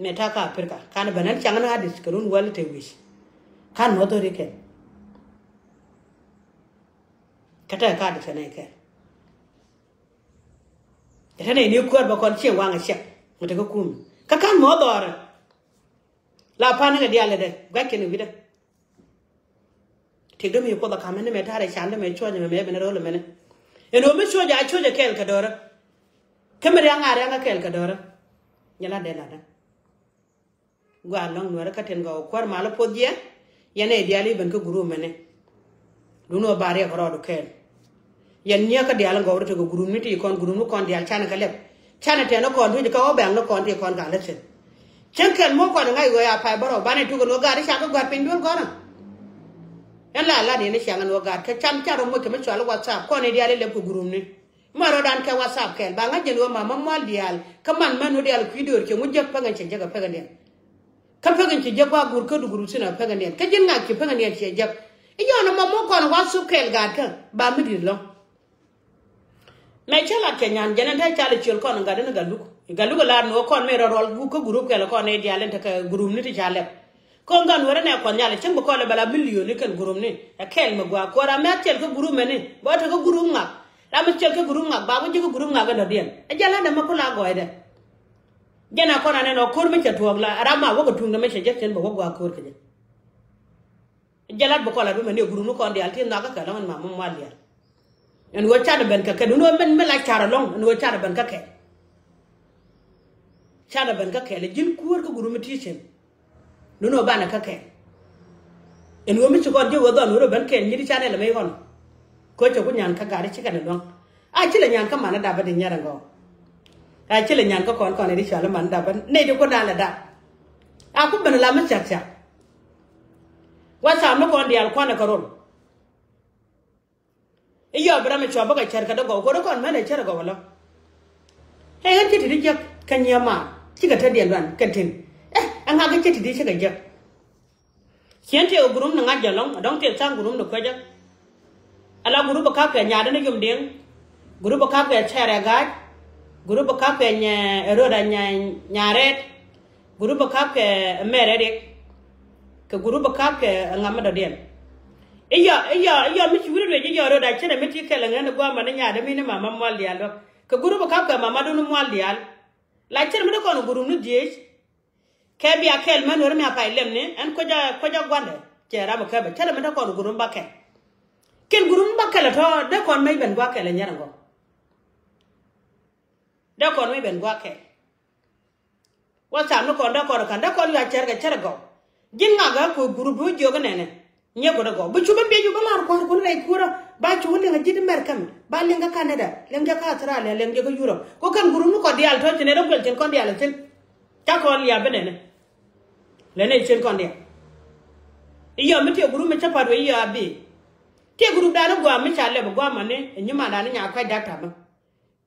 Mɛ ta̱a̱ kä Aprika kan ben ɛn caŋ ni adit kɛ run wäl te wi̱c. Kan mɔ dhori kɛn. Kä tɛk kä adit kɛ nɛy kɛn. Ɛ tɛn ɛ ni kuäär bä kɔn cieŋ waŋ ɛ ciɛk mi te kä kumi kä kan mɔ dhɔrɛ. La pa̱n ni kɛ diaal ɛ dɛ gua̱c kɛn wi̱dɛ. Tik dämi kuoth a ka̱m ni mɛ ta̱rɛ can dämɛ cuɔ̱c mɛ mɛ ben ro̱l mɛnɛ. Ɛn ɣöö mi cuɔ̱c a cuɔ̱c ɛ kɛɛl kɛ do̱rä. Kä mi riaŋ a riaŋ a kɛɛl kɛ do̱rä. Nyɛ la dee latdä. Gua lɔ̱ŋ nuɛrä kä tin gɔw kuäär mal puɔth jiɛ. Yɛn ɛ diaal i̱ ben kä gurup mɛnɛ. Dun wä ba riɛk rɔɔdu kɛɛl. Yɛn nyiäkä diaal in gɔwdä tekɛ gurumni ti kɔn gurumni kɔn diaal canɛ kɛ lɛp. Canɛ tɛn ni kɔn tuc kä wä bɛ̈ŋ ni kɔn ti kɔn ka lät thi̱n. Cäŋ kɛl muɔ̱k kɔn ŋa̱c ɣöö ya pay bärɔw banɛ tuk in wä gaat i̱ ca kä gua̱t piny duel gɔ̱rä. Ɛn la lat yɛn i̱ ciaŋ in wä gaat kä can ca rɔ moc kɛ mi cual i̱ WhatsApp kɔn i̱ diaal i̱ lɛp kɛ gurumni. Ma rɔɔdan kɛ WhatsApp kɛɛl ba ŋa̱c jɛn ɣöö mama mual diaal kä man män wä diaal kui̱ döör cɛ ŋu jek päk in cɛ jek a päk in diaal. Kä pek in ci jek wa gur kä dugur thin a pek in diɛn kä ji̱n ŋak ci pek in diɛn ciɛ jek. I̱ yɔn ɛmɔ mɔ kɔn wa thuk kɛɛl gaat kä ba mi di̱t lɔ̱ŋ. Mɛ cä lat kɛ nyan jɛn ɛn te cal i̱ ciöl kɔn in gat in galuk i̱ galuk i̱ lar ni wä kɔn mɛ rɔ rɔl kä gurup kɛl kɔn i̱ dial in te kɛ gurup ni ti ca lɛp. Kɔn gan wɛrɛ nɛ kɔn nyal i̱ cäŋ bi kɔn lɛ bɛ la milion i̱ kɛn gurup ni ɛ kɛɛl mi gua̱a̱k kuɔr a mɛ a ciɛl kä gurup mɛni bɛ wä te kä gurup ŋak. La mi ciɛl kä gurup ŋak ba wä ji̱ kä gurup ŋak in dɔ̱diɛn ɛ jɛn la dɛ mɛ kula gɔɔydɛ. Jɛn a kɔn anɛn ɔ ko̱r mi cɛ tuɔɔk la ram ma wäkɛ tuŋdɛ mi cɛ jek cɛn bɛ wä gua̱a̱k ko̱r kɛ jɛ. Jɛ lat bi kɔn lat bi mɛ ni gurum ni kɔn diaal ti nhɔakä kɛ lɔŋ in ma mi mual diaal. Ɛn ɣöö canɛ ben kä kɛ dun ɣöö min mi la car ɛlɔŋ ɛn ɣöö canɛ ben kä kɛ. Canɛ ben kä kɛ lɛ ji̱n kuäär kä gurum mi ti cɛn. Dun ɣöö banɛ kä kɛ. Ɛn ɣöö mi ci kɔn ji̱ ɣöö dhɔn ɣöö ben kɛn nyi̱t canɛ lɛ mɛ i̱ kɔn. Ko̱ cɛ ku nyan kä gat i̱ ci kɛn ɛ luäŋ. A ci lɛ nyan kä man i̱ dap i̱ di nyɛr ɛn gɔɔ. A ci lɛ nyan kä kɔn kɔn i̱ di cɔal i̱ man i̱ dap i̱ nɛy di ku da̱a̱n lɛ dap. A ku ben i̱ lam i̱ cak cak. Wa tham ni kɔn diaal kuanɛ kä rol. I̱ yɔɔp ram i̱ cua bä kɛ cär kä dee gɔw ko̱dɛ kɔn mɛn ɛ cär ɛ gɔw ɛlɔ. Ɛ ɣän cä ti̱ti̱ jiäk kä nyiee maar cikɛ te diɛn luan kɛn tin. Ɛ ɛ ŋakä cä ti̱ti̱ cikɛ jiäk. Ciɛn tiɛɛk ɛ gurum ni ŋa̱c jɛ lɔ̱ŋ ɛ dɔ̱ŋ tiɛɛk tha̱a̱ŋ gurum ni kuecä. Ala gurup ɛ ka̱pkɛ nyaadä ni yom diɛŋ. Gurup ɛ ka̱pkɛ cɛɛr ɛ ga̱a̱c. Gurup ɛ ka̱pkɛ nyɛ ɛ rööd ɛ nyɛ nyaarɛɛt. Gurup ɛ ka̱pkɛ ɛ mɛɛr ɛ riɛk. Kɛ gurup ɛ ka̱pkɛ ɛ ŋa̱m mi dɔ̱diɛn. I̱ yɔ i̱ yɔ i̱ yɔ mi ci wi̱r ruëc i̱ yɔ rööd a cin ɛ mi ti kɛl ɛ ŋän ɛ gua̱a̱mɛ ni nyaadä mi ni mama mual diaal dɔ̱. Kɛ gurup ɛ ka̱pkɛ mama dun mual diaal. La cin ɛ mi dee kɔn gurup ni dhieec. Kɛ bia kɛɛl mɛn weri mi a pay lɛm ni ɛn kuecä kuecä guandɛ cɛ ram ɔ kɛpɛ cä lɛ mi dee kɔn gurum ba kɛl. Kɛn gurum ba kɛl ɛ tɔ dee kɔn mec ben gua kɛl ɛ nyɛr ɛn gɔk. Dee kɔn mec ben gua kɛl. Wa tham ni kɔn dee kɔn kan dee kɔn yua cɛr kɛ cɛr ɛ gɔk. Ji̱n ŋak ɛ kuec gurum bi wä jiök inɛnɛ. Nyɛ gɔ̱t ɛ gɔw bi cu ben biɛ cu ben lar kua̱r kun rɛy kuurä. Ba cu wä liŋ a ji̱t America mi ba liŋ kä Canada liŋ jɛ kä Australia liŋ jɛ kä Europe. Kɔ kɛn gurum ni kɔn diaal tɔ̱ ci nɛ rɔ guɛl cin kɔn diaal a cin. Ca kɔn lia̱a̱ bi nɛnɛ. Lɛ nɛ cin kɔn diaal. I̱ yɔ mi tiɛ gurum mi cä pa̱t wee i̱ yɔ a bi. Tiɛ gurum da̱a̱n i̱ gua̱a̱ mi ca lɛp i̱ gua̱a̱ mani i̱ nyimandan i̱ nya kuac dak ta̱mä.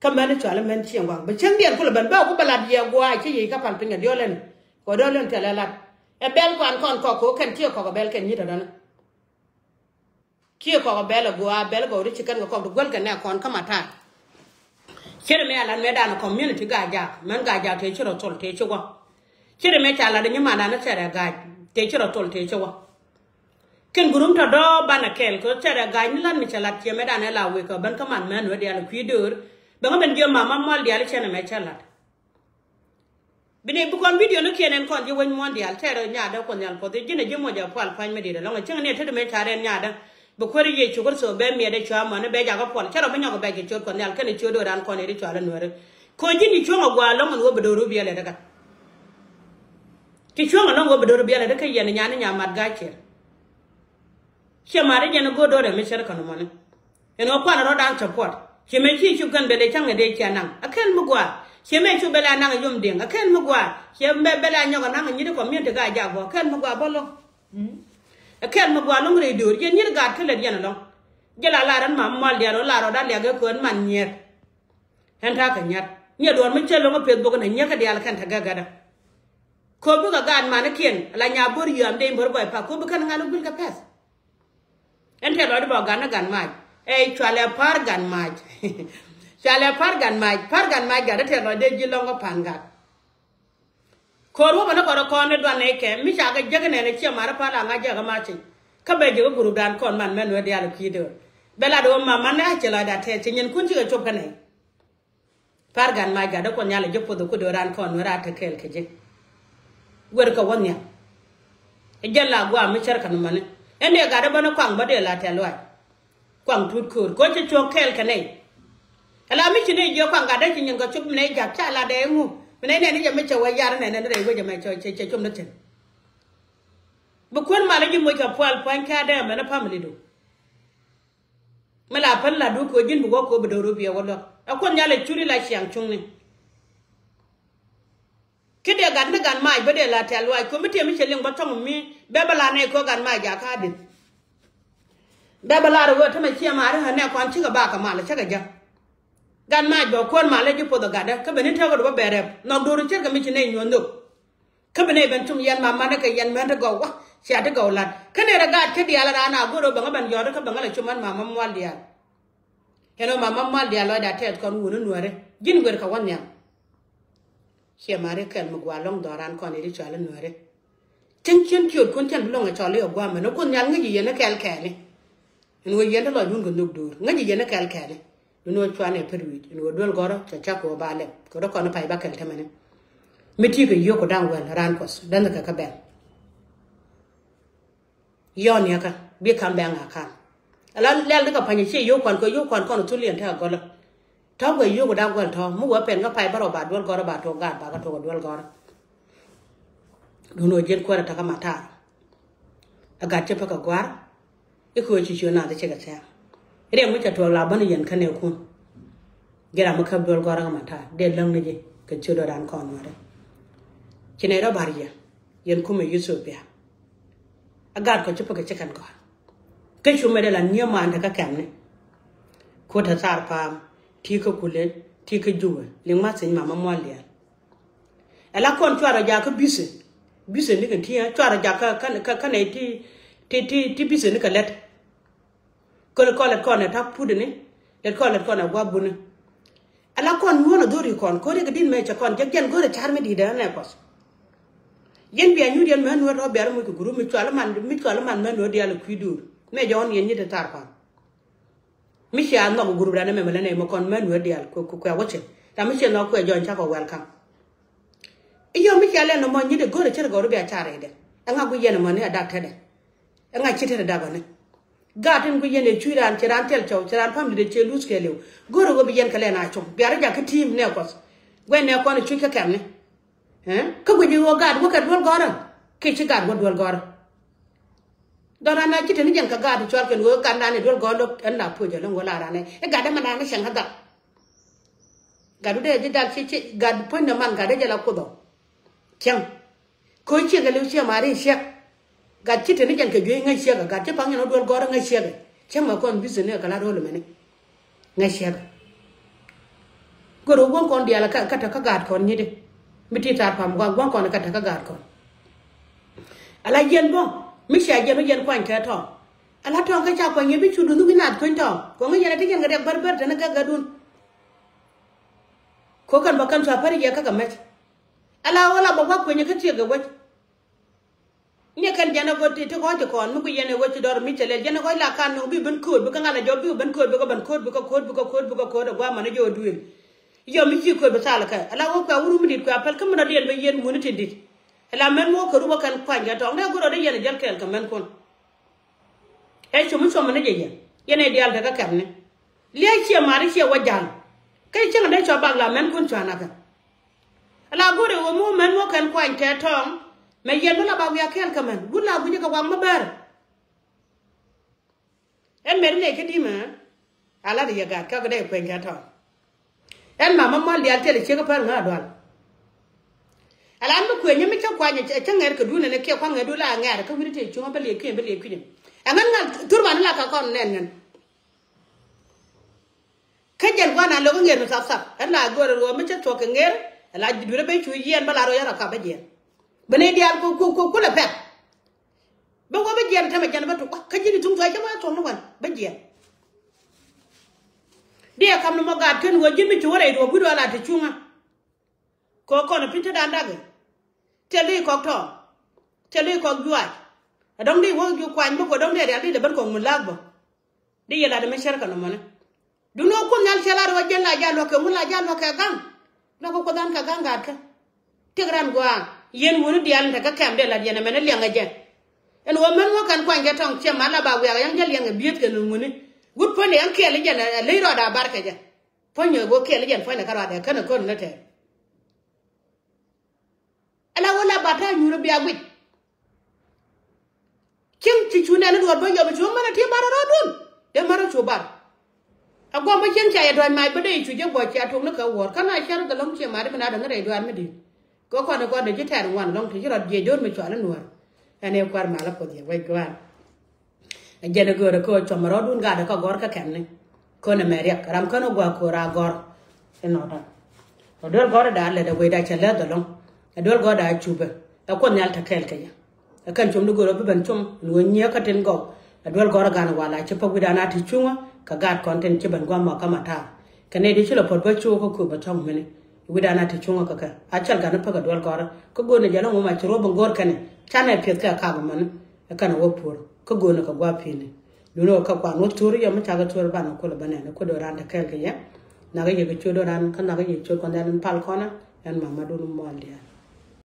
Kä män i̱ cual i̱ män cieŋ waŋ bi cieŋdiɛn kulɛ ben bɛ ku bɛ lat yɛ gua̱a̱ ci yic kä pal piny kɛ diɔl ɛn. Kɛ diɔl ɛn tɛl ɛ lat ɛ bɛl kuan kɔn kɔk kɛ wä kɛn ciɛ kɔk ɛ bɛl kɛn nyi̱t ɛ dɔ̱nä. Ciɛ kɔk ɛ bɛl ɛ gua̱a̱ bɛl gɔw ri ci kɛn kɛ kɔk di guäl kɛ nɛ kɔn kä matar. Cɛ ri mɛ a lat mɛ dan ɛ community Gaajaak mɛn Gaajaak tëë ci rɔ thol tëë ci wä. Cɛ ri mɛ ca lat ɛ nyimandan ɛ thɛrɛ Gaaj tëë ci rɔ thol tëë ci wä. Kɛn gurum tɔ dɔ̱ banɛ kɛɛl kɛ thɛrɛ Gaaj ni lat mi cɛ lat ciɛ mɛ dan ɛ la wek kɛ ben kä man mɛn wä diaal kui̱ döör. Bɛ ŋä ben jiɛ mama mual diaal cɛn ɛmɛ cɛ lat. Bi ni bi kɔn video ni kiɛn ɛn kɔn ji̱ wec muɔ̱n diaal tɛɛr ɛ nyaadä kuɔth nhial puɔth ji̱n ɛ ji̱ moc ɛ pual pua̱ny mi di̱t ɛlɔ̱ŋ ɛ cäŋ ni ɛ tet ɛmɛ ca rɛn nyaadä. Bi kuäär Yecu Kritho bɛ miɛt ɛ cua mɔni bɛ jakä puɔl cä rɔ bi nyɔk ɛ bɛc kɛ ciöt kuɔth nhial kɛn ɛ ciöt do̱ran kɔn ɛ ri cua lä nuääri. Ko̱ ji̱n ci cuɔ̱ŋ ɛ gua̱a̱ lɔ̱ŋ ɛn wä bi do̱r wä biɛl ɛ däkä. Ci cuɔ̱ŋ ɛlɔ̱ŋ wä bi do̱r biɛl ɛ däkä yɛn ɛ nyan ni nya mat ga̱a̱c ciɛr. Ciɛ mat i̱ jɛn i̱ go̱o̱r do̱r ɛ mi cär kɔn mɔni. Ɛn ɣöö kuanɛ rɔ̱dan support ciɛ mɛ ci cuk kɛn bɛl ɛ cäŋ ɛ dee ciɛ naŋ ɛ kɛl mi gua̱a̱. Ciɛ mɛ cuk bɛl ɛ naŋ ɛ yom diɛŋ ɛ kɛl mi gua̱a̱. Ciɛ mɛ bɛl ɛ nyɔk ɛ naŋ ɛ nyi̱t ɛ community Gaajaak bä ɛ kɛl mi gua̱a̱ bä lo̱. Ɛ kɛl mi gua̱a̱ lo̱ŋ rɛy döör yɛn nyi̱t gaat kä lät yɛn ɛlɔ̱ŋ. Jɛ la lar ɛn mam mual dial ɔ lar ɔ da liak ɛ kön man nyier. Ɛn ta kɛ nyat. Nyɛ duɔn mi cɛ loŋ ɛ peth bok nɛ nyier kɛ dial kɛn ta gɛ gatdä. Kö bikɛ gaat manikiɛn la nya bor yuam dee in bor gɔy pak kö bikɛn ŋal ɛ guil kɛ pɛth. Ɛn tɛ lɔcdä bä gan ni gan mac. Ɛ cualɛ par gan mac. Cualɛ par gan mac. Par gan mac gat ɛ tɛ lɔcdä ji̱ lɔŋ kɛ pan gat. Ko̱r wä bä ni kɔn rɛ kɔn ni duan nɛ kɛ mi ca kɛ jek nɛn ɛ ciɛ mar ɛ pal a ŋa̱c jek ɛ mac. Kä bɛ jek ɛ gurup dan kɔn man mɛn wee dial ɛ kui̱ döör. Bɛ lat ɛ wä ma man ni a cɛ lɔcda tɛth cɛ nyin kun cikɛ cop kä nɛy. Par gan mac gat dee kuɔth nhial ɛ ji̱ puɔth ɛ ku dee ran kɔn nuɛr a te kɛɛl kɛ ji̱. Wer kɛ wä nhial. Ɛ jɛn la guam mi cär kɛ ni mäni. Ɛn dee gat dee bä ni kuaŋ bä dee la tɛl luac. Kuaŋ tuut köör kɛ cɛ cuɔ̱k kɛɛl kɛ nɛy. Ɛ la mi ci nɛy jiɛ kuaŋ gat dee ci nyin kɛ cop mi nɛy ja̱k ca la dee ŋu. Mi nɛy nɛn ni jɛ mi cɛ wä yar nɛn nɛn rɛy wecɛ mɛ cɛ cɛ cop ni thi̱n. Bi kuän mal ji̱ moc kɛ pual pua̱ny kɛ dee mɛn ni pamili du. Mi la pän la duk kɛ ji̱n bi wä kɛ bi do̱r wä biɛ wä lɔk. Ɛ kuɔth nhial ɛ curi la ciaŋ cuŋni. Ki dee gat ni gat mac bä dee la tɛl luac kɛ mi tiɛ mi cɛ liŋ bä thɔŋ mi bɛ bä la nɛy kɛ gat mac jakä dith. Bɛ bä la rɛ wee tämɛ ciɛ maari ɣän nɛ kɔn cikɛ bakɛ mal cä kɛ ja̱. Gat mac bɛ kuän mal ji̱ puɔth ɛ gatdä kä ben ni tɛk ɣöt bä bɛ rɛp nhɔk do̱r cir kɛ mi ci nɛy nyuɔ̱n nhök. Kä bi nɛy ben cum yɛn mamanä kɛ yɛn män ti gɔw wä cia ti gɔw lat kä nɛy rɛ gaat kä diaal raan a go̱r ɣöö bäŋä ben jɔɔt kä bäŋä la cum män mama mual diaal. Yɛn ɣöö mama mual diaal lɔcda tɛth kɔn wuni nuääri ji̱n wer kɛ wä nhiam. Ciɛ mari kɛl mi gua̱a̱ lɔ̱ŋ dhɔran kɔn i̱ ti cɔal i̱ nuääri. Cäŋ cien ciöötkun cɛn bi lɔ̱ŋ ɛ cɔl i̱ ɛ gua̱a̱ mɛn ɛ kuoth nhial ŋäc i̱ yɛn ɛ kɛl kɛɛli. Ɛn ɣöö yɛn ti lɔcdun kɛ nhök do̱r ŋäc i̱ yɛn ɛ kɛl kɛɛli. Duundɛ ɣöö cuanɛ pär wi̱i̱c ɛn ɣöö duel gɔ̱rä cɛ cak kɛ ɣöö ba lɛp kɛ rɔ kɔn pay ba kɛl tämɛni. Mi ti̱i̱ kɛ yio̱k kɛ da̱ŋ wɛl raan kuɔth dänh kɛ kä bɛl. Yɔn yɛ kä bi ka̱m bɛŋ a ka̱m. Ala lɛl ni kɛ pa̱ny ɛ ciɛ yio̱k kuan kɛ yio̱k kuan kɔn thul yɛn te a gɔlä. Tɔ̱ kuɛ yio̱k kɛ da̱ŋ wɛl tɔ̱ mi wä pɛn kä pay bä rɔ ba duel gɔ̱rä ba tuɔk gaat ba kä tuɔk ɛ duel gɔ̱rä. Duundɛ ɣöö jiɛn kuäärä ta̱kä matar. Ɛ gat cä pekɛ gua̱a̱r. I̱ köö ci ciö naath i̱ cikɛ thɛ̈ɛ̈ŋ. Riɛm mi cɛ tuɔɔk la bän i̱ yɛn kä nɛɛkun. Ji̱ ram mi käp duel gɔ̱rä kä matar dee läŋ ni ji̱ kɛ ciö dɔ̱dan kɔn wärä. Ci nɛy rɔ ba̱r yɛ yɛn kumɛ Ethiopia. Ɛ gat kɔ ci pekɛ ci kɛn gɔ̱a̱r. Kä cu mɛt ɛ la ni̱em man te kä kɛmni. Kuot te thar pa̱a̱m ti kä kulɛ ti kä juwɛ liŋ ma thi̱ny mamä mual diaal. Ɛ la kɔn cuarɛ jakä bisɛ. Bisɛ ni kɛ ti cuarɛ jakä kä kä kä nɛ ti ti ti ti bisɛ ni kɛ lɛt. Kä lɛ kɔn lɛt kɔn ɛ ta̱k put ni lɛt kɔn lɛt kɔn ɛ gua̱ buni. Ɛ la kɔn nyuɔ̱n ɛ dho̱ri kɔn ko̱ri kɛ dit mɛ cɛ kɔn jek jɛn go̱rɛ car mi di̱t ɛ nɛ kɔth. Yɛn bia nyuut yɛn mɛ nuɔ̱t rɔ bia rɔ muc kɛ guru mi cual man mi cual man mɛ nuɔ̱t dial ɛ kui̱ duur mɛ jɔɔn yɛn nyit ɛ thar pan. Mi cia nhɔk gurup dan ɛmɛ mɛ lɛ nɛ mɛ kɔn mɛ nuɛ dial kuɛ kuɛ wä cin. Ram mi cia nhɔk kuɛ jɔny cakɔ welcome. I̱ yɔ mi cia lɛ nɔmɔ nyi de go̱rɛ cir gɔr bia ca rɛy dɛ. Ɛŋa gui yɛn ɛmɔ ni a dak tɛdɛ. Ɛŋa ci tɛdɛ dak ɔni. Gaat in gui yɛn ɛ cui ran ci ran thil cɔw ci ran pam di de ci lus kɛ liw. Go̱rɛ wä bi yɛn kɛ lɛ na cum bia rɛ jak kä team nɛ kuɔth. Guɛ nɛ kɔn ɛ cui kä kɛm ni. Kä guic i̱ ɣöö gaat wä kɛ duel gɔ̱rä kiɛ ci gaat wä duel gɔ̱rä. Dɔ̱ran na ci te ni jɛn kɛ gaat i̱ cɔal kɛn ɣöö gat nani duel gɔ̱rä lo̱k ɛn la puɔc ɛlɔ̱ŋ ɣöö la ran ɛ i̱ gat dämɛ nani cɛŋ kä dhal. Gat wä dee ji̱ dal ci ci gat puɔ̱ny nɛ man gat dee jɛ la kuoth ɔ. Cɛŋ. Ko̱ ciek kɛ li̱w ciɛ mari ciɛk. Gat ci te ni jɛn kɛ juey ŋäc ciɛk ɛ gat ci paŋ yɛn ɣöö duel gɔ̱rä ŋäc ciɛk ɛ cɛŋ mɛ kɔn business kɛ la ro̱l mɛni. Ŋäc ciɛk. Go̱r wä gua̱n kɔn diaal kä kä te kä gaat kɔn nyit. Mi ti thar pam gua̱n gua̱n kɔn kä te kä gaat kɔn. Ala yɛn bä mi cia yɛn wä yɛn kuany kɛ tɔ̱. Ala tɔ̱ kä ca kuany yɛn bi cu duŋ wi̱n naath kueny tɔ̱. Kuɔŋ yɛn a ti yɛn kɛ riɛk bär bär te ni kä gatdun. Ko̱ kɛn bä kɛn cua pär yɛ kä kɛ mɛc. Ala wä la bä gua̱ kueny kä thiek kɛ wec. Ni kɛn jɛn a gɔt ti ti kɔc ti kɔn mi ku yɛn a wec ti dɔr mi cɛ lɛl jɛn a kɔc la kan nɔŋ bi ben kööt bi kä ŋa̱l a jɔk bi ben kööt bi kä ben kööt bi kä kööt bi kä kööt bi kä kööt a gua̱a̱ man a jɔk a duël. Yɔ mi ci kööt bi thal kɛ a la wä kuɛ wur mi dit kuɛ a pɛl kä min a liɛl bɛ yɛn wuni ti dit. A la mɛn wä kɛ rupä kɛn kuany kɛ tɔŋ dee gurɔ dee yɛn a jäl kɛɛl kɛ mɛn kun. Ɛ cum mi cuɔmɔ ni jɛ yɛn yɛn a diaal te kä kɛmni. Liɛc ciɛ mari ciɛ wä ja̱l. Kä cieŋ dee cua bak la mɛn kun cuan akɛ. Ala go̱ri wä mu mɛn wä kɛn kuany kɛ tɔŋ mɛ yɛn mi la ba wiak kɛɛl kɛ mɛn gun la gui̱cä kɛ wak mi bɛr. Ɛn mɛri nɛ kä di̱mɛ. Ala di yɛ gat kä kɛ dee kueny kɛ tɔŋ. Ɛn mamä mual diaal tiɛl ciek pär ŋä dual. Ala mi kueny mi cä kuany cä ŋɛr kɛ duun ɛn kiɛ kuaŋ ŋɛr duun la ŋɛr kä wi̱ni ti cuŋä bä liɛ kui̱n bä liɛ kui̱n. Ɛŋɛn ŋa̱l thur man la ka kɔn nɛn ŋɛn. Ɛn gua̱n a lo̱k ŋer mi thap thap. Ɛn la go̱r ruɔ̱ɔ̱m mi cä thuɔ̱k kɛ ŋer. Ɛn la dui̱rä ben cu yiɛn bä la rɔ yɛn rɔ kap bä jiɛn. Bä ni diaal ku ku ku kulɛ pɛk. Bä wä bä jiɛn tämɛ jɛn bä tuk. Kä ji̱n i̱ thuŋ thuɔ̱c cä bä thuɔ̱k ni wän bä jiɛn. Diɛ kam ni mɔ gaat ken wä ji̱n mi cu wä rɛy ruɔ̱ɔ̱m wi̱c wä la ti cuŋä. Kɛ kɔn pi te dan daki. Thil di kɔk tɔ. Thil di kɔk juac. Ɛ dɔŋ di wä ju kuany bä kuɛ dɔŋ di rial di lɛ ben kɔk mun laak bä. Di yɛ lat mi cär kɛ nɔmɔni. Duŋni wä Kuoth Nhial cɛ lat wä jɛn la jal luɔk kɛ ŋun la jal luɔk kɛ gaŋ. Luɔk kɛ Kuoth an kɛ gaŋ gaat kä. Tëk ran gɔaa yɛn wuni diaal in te kä kɛm dee lat yɛn ɛmɛn ɛ liɛŋ ɛ jɛ. Ɛn wä mɛn wä kɛn kuany kɛ tɔŋ ciɛ mal la ba wiak yɛn jɛ liɛŋ ɛ bieth kɛ ni ŋuni. Wut puɔ̱ny yɛn kiɛl i̱ jɛn ɛ ley rɔɔda bar kɛ jɛ. Puɔ̱ny ɛ go̱ kiɛl i̱ jɛn puɔ̱ny ɛ kä rɔɔdɛ kɛn ɛ kön ni tɛɛr. Ala wä la ba ta̱a̱ nyuur ɛ bia guic. Cieŋ ci cu nɛn i̱ duɔ̱ɔ̱r bä yɔp i̱ cu män ɛ ti bar ɛ rɔɔdun. Dee män ɛ cu bar. A guɔm bä cieŋ ca yɛ dɔ̱a̱c mac bä dee i̱ cu jɛ guɔc cia tuɔk ni kɛ wuɔ̱ɔ̱r kä na cär gɛ lɔ̱ŋ cie mat i̱ mi na dɔ̱ŋ ni rɛy duaar mi di̱i̱t. Kɛ kɔn i̱ kɔn dee ji̱ tɛɛr ŋuan lɔ̱ŋ ti ci rɔɔd jiɛc do̱r mi cual i̱ nuäär. Ɛn ëë kua̱r mal ɛ puɔth yɛ wec gua̱a̱r. Ɛ jɛn ɛ göörä kä ɣöö cuɔmɛ rɔɔdun gaatdɛ kä gɔ̱r kä kɛmni. Könɛ mɛ riɛk ram kän ɛ gua̱a̱ köör a gɔ̱r. Inɔ dan ɛ duel gɔ̱r ɛ da̱a̱ lät ɛ wecda cɛ lääth ɛlɔ̱ŋ. Ɛ duel gɔ̱r da̱a̱ cupɛ ɛ Kuoth Nhial te kɛɛl kɛ yɛ. Ɛ kɛn com di göörä bi ben com in ɣöö nyiee kä tin gɔw. Ɛ duel gɔ̱r ɛ ga̱n ɛ wal a ci pä wi̱dan a ti cuŋä kɛ gaat kɔn tin ci ben gua̱a̱ mɔ kä ma ta̱a̱. Kɛ nɛy di ci lɔ puɔ̱t bä cio̱o̱k kä kööp ɛ thɔ̱ŋ mini. Wi̱dan a ti cuŋä kɛ kɛ a cäl ga̱n ɛ päk ɛ duel gɔ̱r kä göönɛ jɛ lɔ̱ŋ wä ma ci ruɔ̱p in go̱o̱r kɛnɛ canɛ piɛth kɛ ka̱a̱k mani. Ɛ kɛn ɛ wä puɔ̱r kä göönɛ kɛ gua̱a̱ pi̱i̱ni. Duundɛ wä kä kuan wä thuɔ̱ɔ̱ri yɛ mi cakɛ thuɔ̱ɔ̱ri banɛ kulɛ bä nɛn ɛ kuäär do̱ran te kɛɛl kɛ yɛ. Nakä yɛ kɛ ciöt do̱ran kä nakä yɛ ciöt kɔn dhɛn in pal kɔnä ɛn mama dun muɔl diaal.